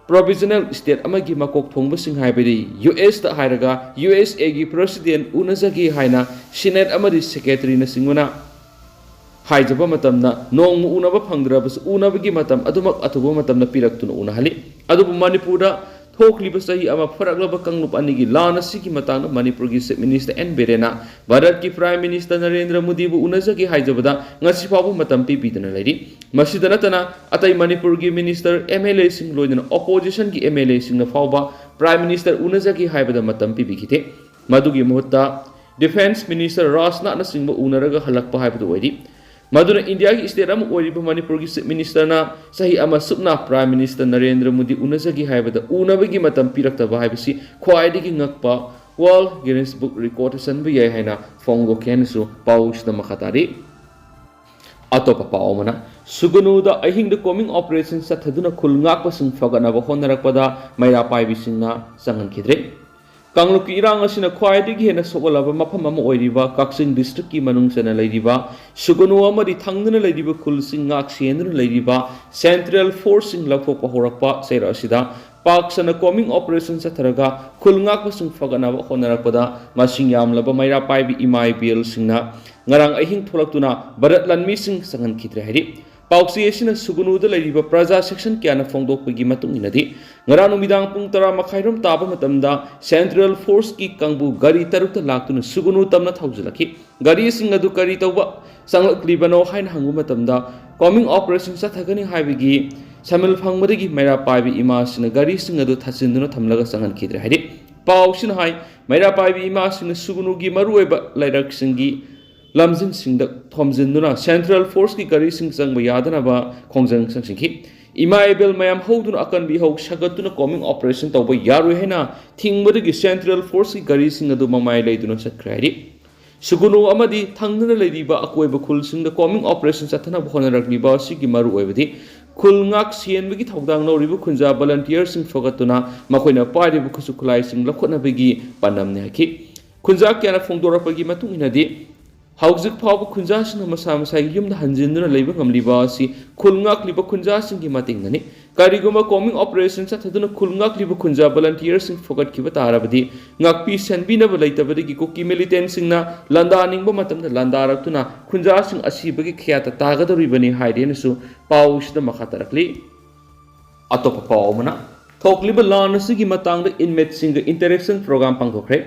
provisional state ꯑꯃꯒꯤ ꯃꯀꯣꯛ ꯊꯣꯡꯕꯁꯤꯡ ꯍꯥꯏꯕꯗꯤ ꯌꯨ ꯑꯦꯁꯇ ꯍꯥꯏꯔꯒ ꯌꯨ ꯑꯦꯁ ꯑꯦꯒꯤ President ꯎꯅꯖꯒꯦ ꯍꯥꯏꯅ Senate ꯑꯃꯗꯤ Secretaryꯅꯆꯤꯡꯕꯅ ꯍꯥꯏꯖꯕ ꯃꯇꯝꯗ ꯅꯣꯡꯃ ꯎꯅꯕ ꯐꯪꯗ꯭ꯔꯕꯁꯨ ꯎꯅꯕꯒꯤ ꯃꯇꯝ ꯑꯗꯨꯃꯛ ꯑꯊꯨꯕ ꯃꯇꯝꯗ ꯄꯤꯔꯛꯇꯨꯅ ꯎꯅꯍꯜꯂꯤ꯫ ꯑꯗꯨꯕꯨ ꯃꯅꯤꯄꯨꯔꯗ ꯊꯣꯛꯂꯤꯕ ꯆꯍꯤ ꯑꯃ ꯐꯔꯛꯂꯕ ꯀꯥꯡꯂꯨꯞ ꯑꯅꯤꯒꯤ ꯂꯥꯟ ꯑꯁꯤꯒꯤ ꯃꯇꯥꯡꯗ ꯃꯅꯤꯄꯨꯔꯒꯤ Chief Minister ꯑꯦꯟ ꯕꯤꯔꯦꯟꯅ ꯚꯥꯔꯠꯀꯤ Prime Minister ꯅꯔꯦꯟꯗ꯭ꯔ ꯃꯣꯗꯤꯕꯨ ꯎꯅꯖꯒꯦ ꯍꯥꯏꯖꯕꯗ ꯉꯁꯤ ꯐꯥꯎꯕ ꯃꯇꯝ ꯄꯤꯕꯤꯗꯅ ꯂꯩꯔꯤ꯫ ꯃꯁꯤꯗ ꯅꯠꯇꯅ ꯑꯇꯩ ꯃꯅꯤꯄꯨꯔꯒꯤ Minister, MLAꯁꯤꯡ ꯂꯣꯏꯅꯅ Oppositionꯒꯤ MLAꯁꯤꯡꯅ ꯐꯥꯎꯕ Prime Minister ꯎꯅꯖꯒꯦ ꯍꯥꯏꯕꯗ ꯃꯇꯝ ꯄꯤꯕꯤꯈꯤꯗꯦ꯫ ꯃꯗꯨꯒꯤ ꯃꯍꯨꯠꯇ Defence Minister ꯔꯥꯖꯅꯥꯊꯅꯆꯤꯡꯕ ꯎꯅꯔꯒ ꯍꯜꯂꯛꯄ ꯍꯥꯏꯕꯗꯨ ꯑꯣꯏꯔꯤ꯫ ꯃꯗꯨꯅ ꯏꯟꯗꯤꯌꯥꯒꯤ state ꯑꯃ ꯑꯣꯏꯔꯤꯕ ꯃꯅꯤꯄꯨꯔꯒꯤ Chief Ministerꯅ ꯆꯍꯤ ꯑꯃ ꯁꯨꯞꯅ Prime Minister ꯅꯔꯦꯟꯗ꯭ꯔ ꯃꯣꯗꯤ ꯎꯅꯖꯒꯦ ꯍꯥꯏꯕꯗ ꯎꯅꯕꯒꯤ ꯃꯇꯝ ꯄꯤꯔꯛꯇꯕ ꯍꯥꯏꯕꯁꯤ ꯈ꯭ꯋꯥꯏꯗꯒꯤ ꯉꯛꯄ World Guinness Book Recordꯇ ꯆꯟꯕ ꯌꯥꯏ ꯍꯥꯏꯅ ꯐꯣꯡꯗꯣꯛꯈꯤ ꯍꯥꯏꯅꯁꯨ ꯄꯥꯎꯁꯤꯗ ꯃꯈꯥ ꯇꯥꯔꯤ꯫ ꯑꯇꯣꯞꯄ ꯄꯥꯎ ꯑꯃꯅ, ꯁꯨꯒꯅꯨꯗ ꯑꯍꯤꯡꯗ combing operation ꯆꯠꯊꯗꯨꯅ ꯈꯨꯜ ꯉꯥꯛꯄꯁꯤꯡ ꯐꯒꯠꯅꯕ ꯍꯣꯠꯅꯔꯛꯄꯗ ꯃꯩꯔꯥ ꯄꯥꯏꯕꯤꯁꯤꯡꯅ ꯆꯪꯍꯟꯈꯤꯗ꯭ꯔꯦ꯫ ꯀꯥꯡꯂꯨꯞꯀꯤ ꯏꯔꯥꯡ ꯑꯁꯤꯅ ꯈ꯭ꯋꯥꯏꯗꯒꯤ ꯍꯦꯟꯅ ꯁꯣꯛꯍꯜꯂꯕ ꯃꯐꯝ ꯑꯃ ꯑꯣꯏꯔꯤꯕ ꯀꯛꯆꯤꯡ districtꯀꯤ ꯃꯅꯨꯡ ꯆꯟꯅ ꯂꯩꯔꯤꯕ ꯁꯨꯒꯅꯨ ꯑꯃꯗꯤ ꯊꯪꯗꯨꯅ ꯂꯩꯔꯤꯕ ꯈꯨꯜꯁꯤꯡ ꯉꯥꯛ ꯁꯦꯟꯗꯨꯅ ꯂꯩꯔꯤꯕ Central Forceꯁꯤꯡ ꯂꯧꯊꯣꯛꯄ ꯍꯧꯔꯛꯄ ꯆꯩꯔꯛ ꯑꯁꯤꯗ ꯄꯥꯛ ꯁꯟꯅ combing operation ꯆꯠꯊꯔꯒ ꯈꯨꯜ ꯉꯥꯛꯄꯁꯤꯡ ꯐꯒꯠꯅꯕ ꯍꯣꯠꯅꯔꯛꯄꯗ ꯃꯁꯤꯡ ꯌꯥꯝꯂꯕ ꯃꯩꯔꯥ ꯄꯥꯏꯕꯤ ꯏꯃꯥ ꯏꯕꯦꯜꯁꯤꯡꯅ ꯉꯔꯥꯡ ꯑꯍꯤꯡ ꯊꯣꯛꯂꯛꯇꯨꯅ ꯚꯥꯔꯠ ꯂꯥꯟꯃꯤꯁꯤꯡ ꯆꯪꯍꯟꯈꯤꯗ꯭ꯔꯦ ꯍꯥꯏꯔꯤ꯫ ꯄꯥꯎꯆꯦ ꯑꯁꯤꯅ ꯁꯨꯒꯅꯨꯗ ꯂꯩꯔꯤꯕ ꯄ꯭ꯔꯖꯥ section ꯀꯌꯥꯅ ꯐꯣꯡꯗꯣꯛꯄꯒꯤ ꯃꯇꯨꯡ ꯏꯟꯅꯗꯤ, ꯉꯔꯥꯡ ꯅꯨꯃꯤꯗꯥꯡ ꯄꯨꯡ ꯇꯔꯥ ꯃꯈꯥꯏꯔꯣꯝ ꯇꯥꯕ ꯃꯇꯝꯗ Central Forceꯀꯤ ꯀꯥꯡꯕꯨ ꯒꯥꯔꯤ ꯇꯔꯨꯛꯇ ꯂꯥꯛꯇꯨꯅ ꯁꯨꯒꯅꯨ ꯇꯝꯅ ꯊꯧꯖꯤꯜꯂꯛꯈꯤ꯫ ꯒꯥꯔꯤꯁꯤꯡ ꯑꯗꯨ ꯀꯔꯤ ꯇꯧꯕ ꯆꯪꯂꯛꯂꯤꯕꯅꯣ ꯍꯥꯏꯅ ꯍꯪꯕ ꯃꯇꯝꯗ, combing operation ꯆꯠꯊꯒꯅꯤ ꯍꯥꯏꯕꯒꯤ ꯁꯃꯤꯜ ꯐꯪꯕꯗꯒꯤ ꯃꯩꯔꯥ ꯄꯥꯏꯕꯤ ꯏꯃꯥꯁꯤꯡꯅ ꯒꯥꯔꯤꯁꯤꯡ ꯑꯗꯨ ꯊꯠꯆꯤꯟꯗꯨꯅ ꯊꯝꯂꯒ ꯆꯪꯍꯟꯈꯤꯗ꯭ꯔꯦ ꯍꯥꯏꯔꯤ꯫ ꯄꯥꯎꯁꯤꯅ ꯍꯥꯏ, ꯃꯩꯔꯥ ꯄꯥꯏꯕꯤ ꯏꯃꯥꯁꯤꯡꯅ ꯁꯨꯒꯅꯨꯒꯤ ꯃꯔꯨꯑꯣꯏꯕ ꯂꯩꯔꯛꯁꯤꯡꯒꯤ ꯂꯝꯖꯤꯡꯁꯤꯡꯗ ꯊꯣꯝꯖꯤꯟꯗꯨꯅ ꯁꯦꯟꯇ꯭ꯔꯦꯜ ꯐꯣꯔꯁꯀꯤ ꯒꯥꯔꯤꯁꯤꯡ ꯆꯪꯕ ꯌꯥꯗꯅꯕ ꯈꯣꯡꯖꯪ ꯆꯪꯁꯤꯟꯈꯤ꯫ ꯏꯃꯥ ꯏꯕꯦꯜ ꯃꯌꯥꯝ ꯍꯧꯗꯨꯅ ꯑꯀꯟꯕꯤ ꯍꯧ ꯁꯥꯒꯠꯇꯨꯅ ꯀꯣꯝꯕꯤꯡ ꯑꯣꯄꯔꯦꯁꯟ ꯇꯧꯕ ꯌꯥꯔꯣꯏ ꯍꯥꯏꯅ ꯊꯤꯡꯕꯗꯒꯤ ꯁꯦꯟꯇ꯭ꯔꯦꯜ ꯐꯣꯔꯁꯀꯤ ꯒꯥꯔꯤꯁꯤꯡ ꯑꯗꯨ ꯃꯃꯥꯏ ꯂꯩꯗꯨꯅ ꯆꯠꯈ꯭ꯔꯦ ꯍꯥꯏꯔꯤ꯫ ꯁꯨꯒꯨꯅꯨ ꯑꯃꯗꯤ ꯊꯪꯅꯅ ꯂꯩꯔꯤꯕ ꯑꯀꯣꯏꯕ ꯈꯨꯜꯁꯤꯡꯗ ꯀꯣꯝꯕꯤꯡ ꯑꯣꯄꯔꯦꯁꯟ ꯆꯠꯊꯅꯕ ꯍꯣꯠꯅꯔꯛꯂꯤꯕ ꯑꯁꯤꯒꯤ ꯃꯔꯨꯑꯣꯏꯕꯗꯤ ꯈꯨꯜ ꯉꯥꯛ ꯁꯦꯟꯕꯒꯤ ꯊꯧꯗꯥꯡ ꯂꯧꯔꯤꯕ ꯈꯨꯟꯖꯥ ꯚꯣꯂꯟꯇꯤꯌꯔꯁꯤꯡ ꯐꯒꯠꯇꯨꯅ ꯃꯈꯣꯏꯅ ꯄꯥꯏꯔꯤꯕ ꯈꯨꯠꯁꯨ ꯈꯨꯠꯂꯥꯏꯁꯤꯡ ꯂꯧꯈꯠꯅꯕꯒꯤ ꯄꯥꯟꯗꯝꯅꯤ ꯍꯥꯏꯈꯤ꯫ ꯈꯨꯟꯖꯥ ꯀꯌꯥꯅ ꯐꯣꯡꯗꯣꯔꯛꯄꯒꯤ ꯃꯇꯨꯡ ꯏꯟꯅꯗꯤ, ꯍꯧꯖꯤꯛ ꯐꯥꯎꯕ ꯈꯨꯟꯖꯥꯁꯤꯡꯅ ꯃꯁꯥ ꯃꯁꯥꯒꯤ ꯌꯨꯝꯗ ꯍꯟꯖꯤꯟꯗꯨꯅ ꯂꯩꯕ ꯉꯝꯂꯤꯕ ꯑꯁꯤ ꯈꯨꯜ ꯉꯥꯛꯂꯤꯕ ꯈꯨꯟꯖꯥꯁꯤꯡꯒꯤ ꯃꯇꯦꯡꯅꯅꯤ꯫ ꯀꯔꯤꯒꯨꯝꯕ ꯀꯣꯝꯕꯤꯡ ꯑꯣꯄꯔꯦꯁꯟ ꯆꯠꯊꯗꯨꯅ ꯈꯨꯜ ꯉꯥꯛꯂꯤꯕ ꯈꯨꯟꯖꯥ ꯚꯣꯂꯟꯇꯤꯌꯔꯁꯤꯡ ꯐꯒꯠꯈꯤꯕ ꯇꯥꯔꯕꯗꯤ, ꯉꯥꯛꯄꯤ ꯁꯦꯟꯕꯤꯅꯕ ꯂꯩꯇꯕꯗꯒꯤ ꯀꯨꯀꯤ ꯃꯤꯂꯤꯇꯦꯟꯁꯤꯡꯅ ꯂꯥꯟꯗꯥꯅꯤꯡꯕ ꯃꯇꯝꯗ ꯂꯥꯟꯗꯥꯔꯛꯇꯨꯅ ꯈꯨꯟꯖꯥꯁꯤꯡ ꯑꯁꯤꯕꯒꯤ ꯈꯌꯥꯠꯇ ꯇꯥꯒꯗꯧꯔꯤꯕꯅꯤ ꯍꯥꯏꯔꯤ ꯍꯥꯏꯅꯁꯨ ꯄꯥꯎꯁꯤꯗ ꯃꯈꯥ ꯇꯥꯔꯛꯂꯤ꯫ ꯑꯇꯣꯞꯄ ꯄꯥꯎ ꯑꯃꯅ, ꯊꯣꯛꯂꯤꯕ ꯂꯥꯟ ꯑꯁꯤꯒꯤ ꯃꯇꯥꯡꯗ ꯏꯟꯃꯦꯠꯁꯤꯡꯒ ꯏꯟꯇꯔꯦꯛꯁꯟ ꯄ꯭ꯔꯣꯒ꯭ꯔꯥꯝ ꯄꯥꯡꯊꯣꯛꯈ꯭ꯔꯦ꯫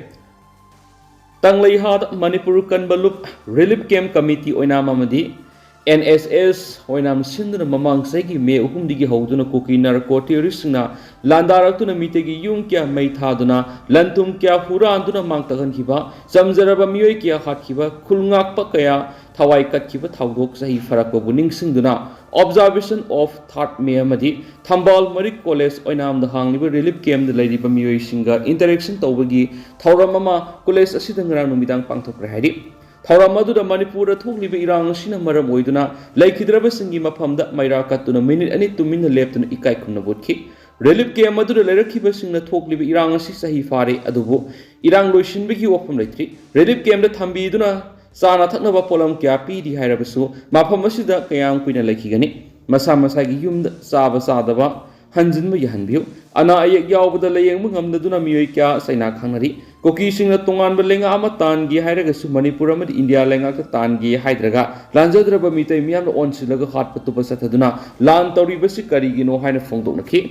ꯇꯪꯂꯩꯍꯥꯗ ꯃꯅꯤꯄꯨꯔ ꯀꯟꯕ ꯂꯨꯞ ꯔꯤꯂꯤꯐ ꯀꯦꯝꯞ ꯀꯃꯤꯇꯤ ꯑꯣꯏꯅꯥꯝ ꯑꯃꯗꯤ ꯑꯦꯟ ꯑꯦꯁ ꯑꯦꯁ ꯑꯣꯏꯅꯥꯝ ꯁꯤꯟꯗꯨꯅ ꯃꯃꯥꯡ ꯆꯍꯤꯒꯤ ꯃꯦ ꯑꯍꯨꯝꯗꯒꯤ ꯍꯧꯗꯨꯅ ꯀꯨꯀꯤ ꯅꯥꯔꯀꯣ ꯇꯦꯔꯣꯔꯤꯁꯁꯤꯡꯅ ꯂꯥꯟꯗꯥꯔꯛꯇꯨꯅ ꯃꯤꯇꯩꯒꯤ ꯌꯨꯝ ꯀꯌꯥ ꯃꯩ ꯊꯥꯗꯨꯅ, ꯂꯟ ꯊꯨꯝ ꯀꯌꯥ ꯍꯨꯔꯥꯟꯗꯨꯅ ꯃꯥꯡ ꯇꯥꯛꯍꯟꯈꯤꯕ, ꯆꯝꯖꯔꯕ ꯃꯤꯑꯣꯏ ꯀꯌꯥ ꯍꯥꯠꯈꯤꯕ, ꯈꯨꯜ ꯉꯥꯛꯄ ꯀꯌꯥ ꯊꯋꯥꯏ ꯀꯠꯈꯤꯕ ꯊꯧꯗꯣꯛ ꯆꯍꯤ ꯐꯥꯔꯛꯄꯕꯨ ꯅꯤꯡꯁꯤꯡꯗꯨꯅ Observation of Third May ꯑꯃꯗꯤ ꯊꯝꯕꯥꯜ ꯃꯔꯤꯛ ꯀꯣꯂꯦꯖ ꯑꯣꯏꯅꯥꯝꯗ ꯍꯥꯡꯂꯤꯕ ꯔꯤꯂꯤꯐ ꯀꯦꯝꯞꯇ ꯂꯩꯔꯤꯕ ꯃꯤꯑꯣꯏꯁꯤꯡꯒ ꯏꯟꯇꯔꯦꯛꯁꯟ ꯇꯧꯕꯒꯤ ꯊꯧꯔꯝ ꯑꯃ ꯀꯣꯂꯦꯖ ꯑꯁꯤꯗ ꯉꯔꯥꯡ ꯅꯨꯃꯤꯗꯥꯡ ꯄꯥꯡꯊꯣꯛꯈ꯭ꯔꯦ ꯍꯥꯏꯔꯤ꯫ ꯊꯧꯔꯝ ꯑꯗꯨꯗ ꯃꯅꯤꯄꯨꯔꯗ ꯊꯣꯛꯂꯤꯕ ꯏꯔꯥꯡ ꯑꯁꯤꯅ ꯃꯔꯝ ꯑꯣꯏꯗꯨꯅ ꯂꯩꯈꯤꯗ꯭ꯔꯕꯁꯤꯡꯒꯤ ꯃꯐꯝꯗ ꯃꯩꯔꯥ ꯀꯠꯇꯨꯅ ꯃꯤꯅꯤꯠ ꯑꯅꯤ ꯇꯨꯃꯤꯟꯅ ꯂꯦꯞꯇꯨꯅ ꯏꯀꯥꯏ ꯈꯨꯝꯅꯕ ꯎꯠꯈꯤ꯫ ꯔꯤꯂꯤꯐ ꯀꯦꯝꯞ ꯑꯗꯨꯗ ꯂꯩꯔꯛꯈꯤꯕꯁꯤꯡꯅ ꯊꯣꯛꯂꯤꯕ ꯏꯔꯥꯡ ꯑꯁꯤ ꯆꯍꯤ ꯐꯥꯔꯦ, ꯑꯗꯨꯕꯨ ꯏꯔꯥꯡ ꯂꯣꯏꯁꯤꯟꯕꯒꯤ ꯋꯥꯐꯝ ꯂꯩꯇ꯭ꯔꯤ꯫ ꯔꯤꯂꯤꯐ ꯀꯦꯝꯞꯇ ꯊꯝꯕꯤꯗꯨꯅ ꯆꯥꯅ ꯊꯛꯅꯕ ꯄꯣꯠꯂꯝ ꯀꯌꯥ ꯄꯤꯔꯤ ꯍꯥꯏꯔꯕꯁꯨ ꯃꯐꯝ ꯑꯁꯤꯗ ꯀꯌꯥꯝ ꯀꯨꯏꯅ ꯂꯩꯈꯤꯒꯅꯤ? ꯃꯁꯥ ꯃꯁꯥꯒꯤ ꯌꯨꯝꯗ ꯆꯥꯕ ꯆꯥꯗꯕ ꯍꯟꯖꯤꯟꯕ ꯌꯥꯍꯟꯕꯤꯌꯨ꯫ ꯑꯅꯥ ꯑꯌꯦꯛ ꯌꯥꯎꯕꯗ ꯂꯥꯌꯦꯡꯕ ꯉꯝꯗꯗꯨꯅ ꯃꯤꯑꯣꯏ ꯀꯌꯥ ꯆꯩꯅꯥ ꯈꯥꯡꯅꯔꯤ꯫ ꯀꯨꯀꯤꯁꯤꯡꯅ ꯇꯣꯉꯥꯟꯕ ꯂꯩꯉꯥꯛ ꯑꯃ ꯇꯥꯟꯒꯦ ꯍꯥꯏꯔꯒꯁꯨ ꯃꯅꯤꯄꯨꯔ ꯑꯃꯗꯤ ꯏꯟꯗꯤꯌꯥ ꯂꯩꯉꯥꯛꯇ ꯇꯥꯟꯒꯦ ꯍꯥꯏꯗ꯭ꯔꯒ ꯂꯥꯟꯖꯗ꯭ꯔꯕ ꯃꯤꯇꯩ ꯃꯤꯌꯥꯝꯅ ꯑꯣꯟꯁꯤꯜꯂꯒ ꯍꯥꯠꯄ ꯇꯨꯞꯄ ꯆꯠꯊꯗꯨꯅ ꯂꯥꯟ ꯇꯧꯔꯤꯕꯁꯤ ꯀꯔꯤꯒꯤꯅꯣ ꯍꯥꯏꯅ ꯐꯣꯡꯗꯣꯛꯅꯈꯤ꯫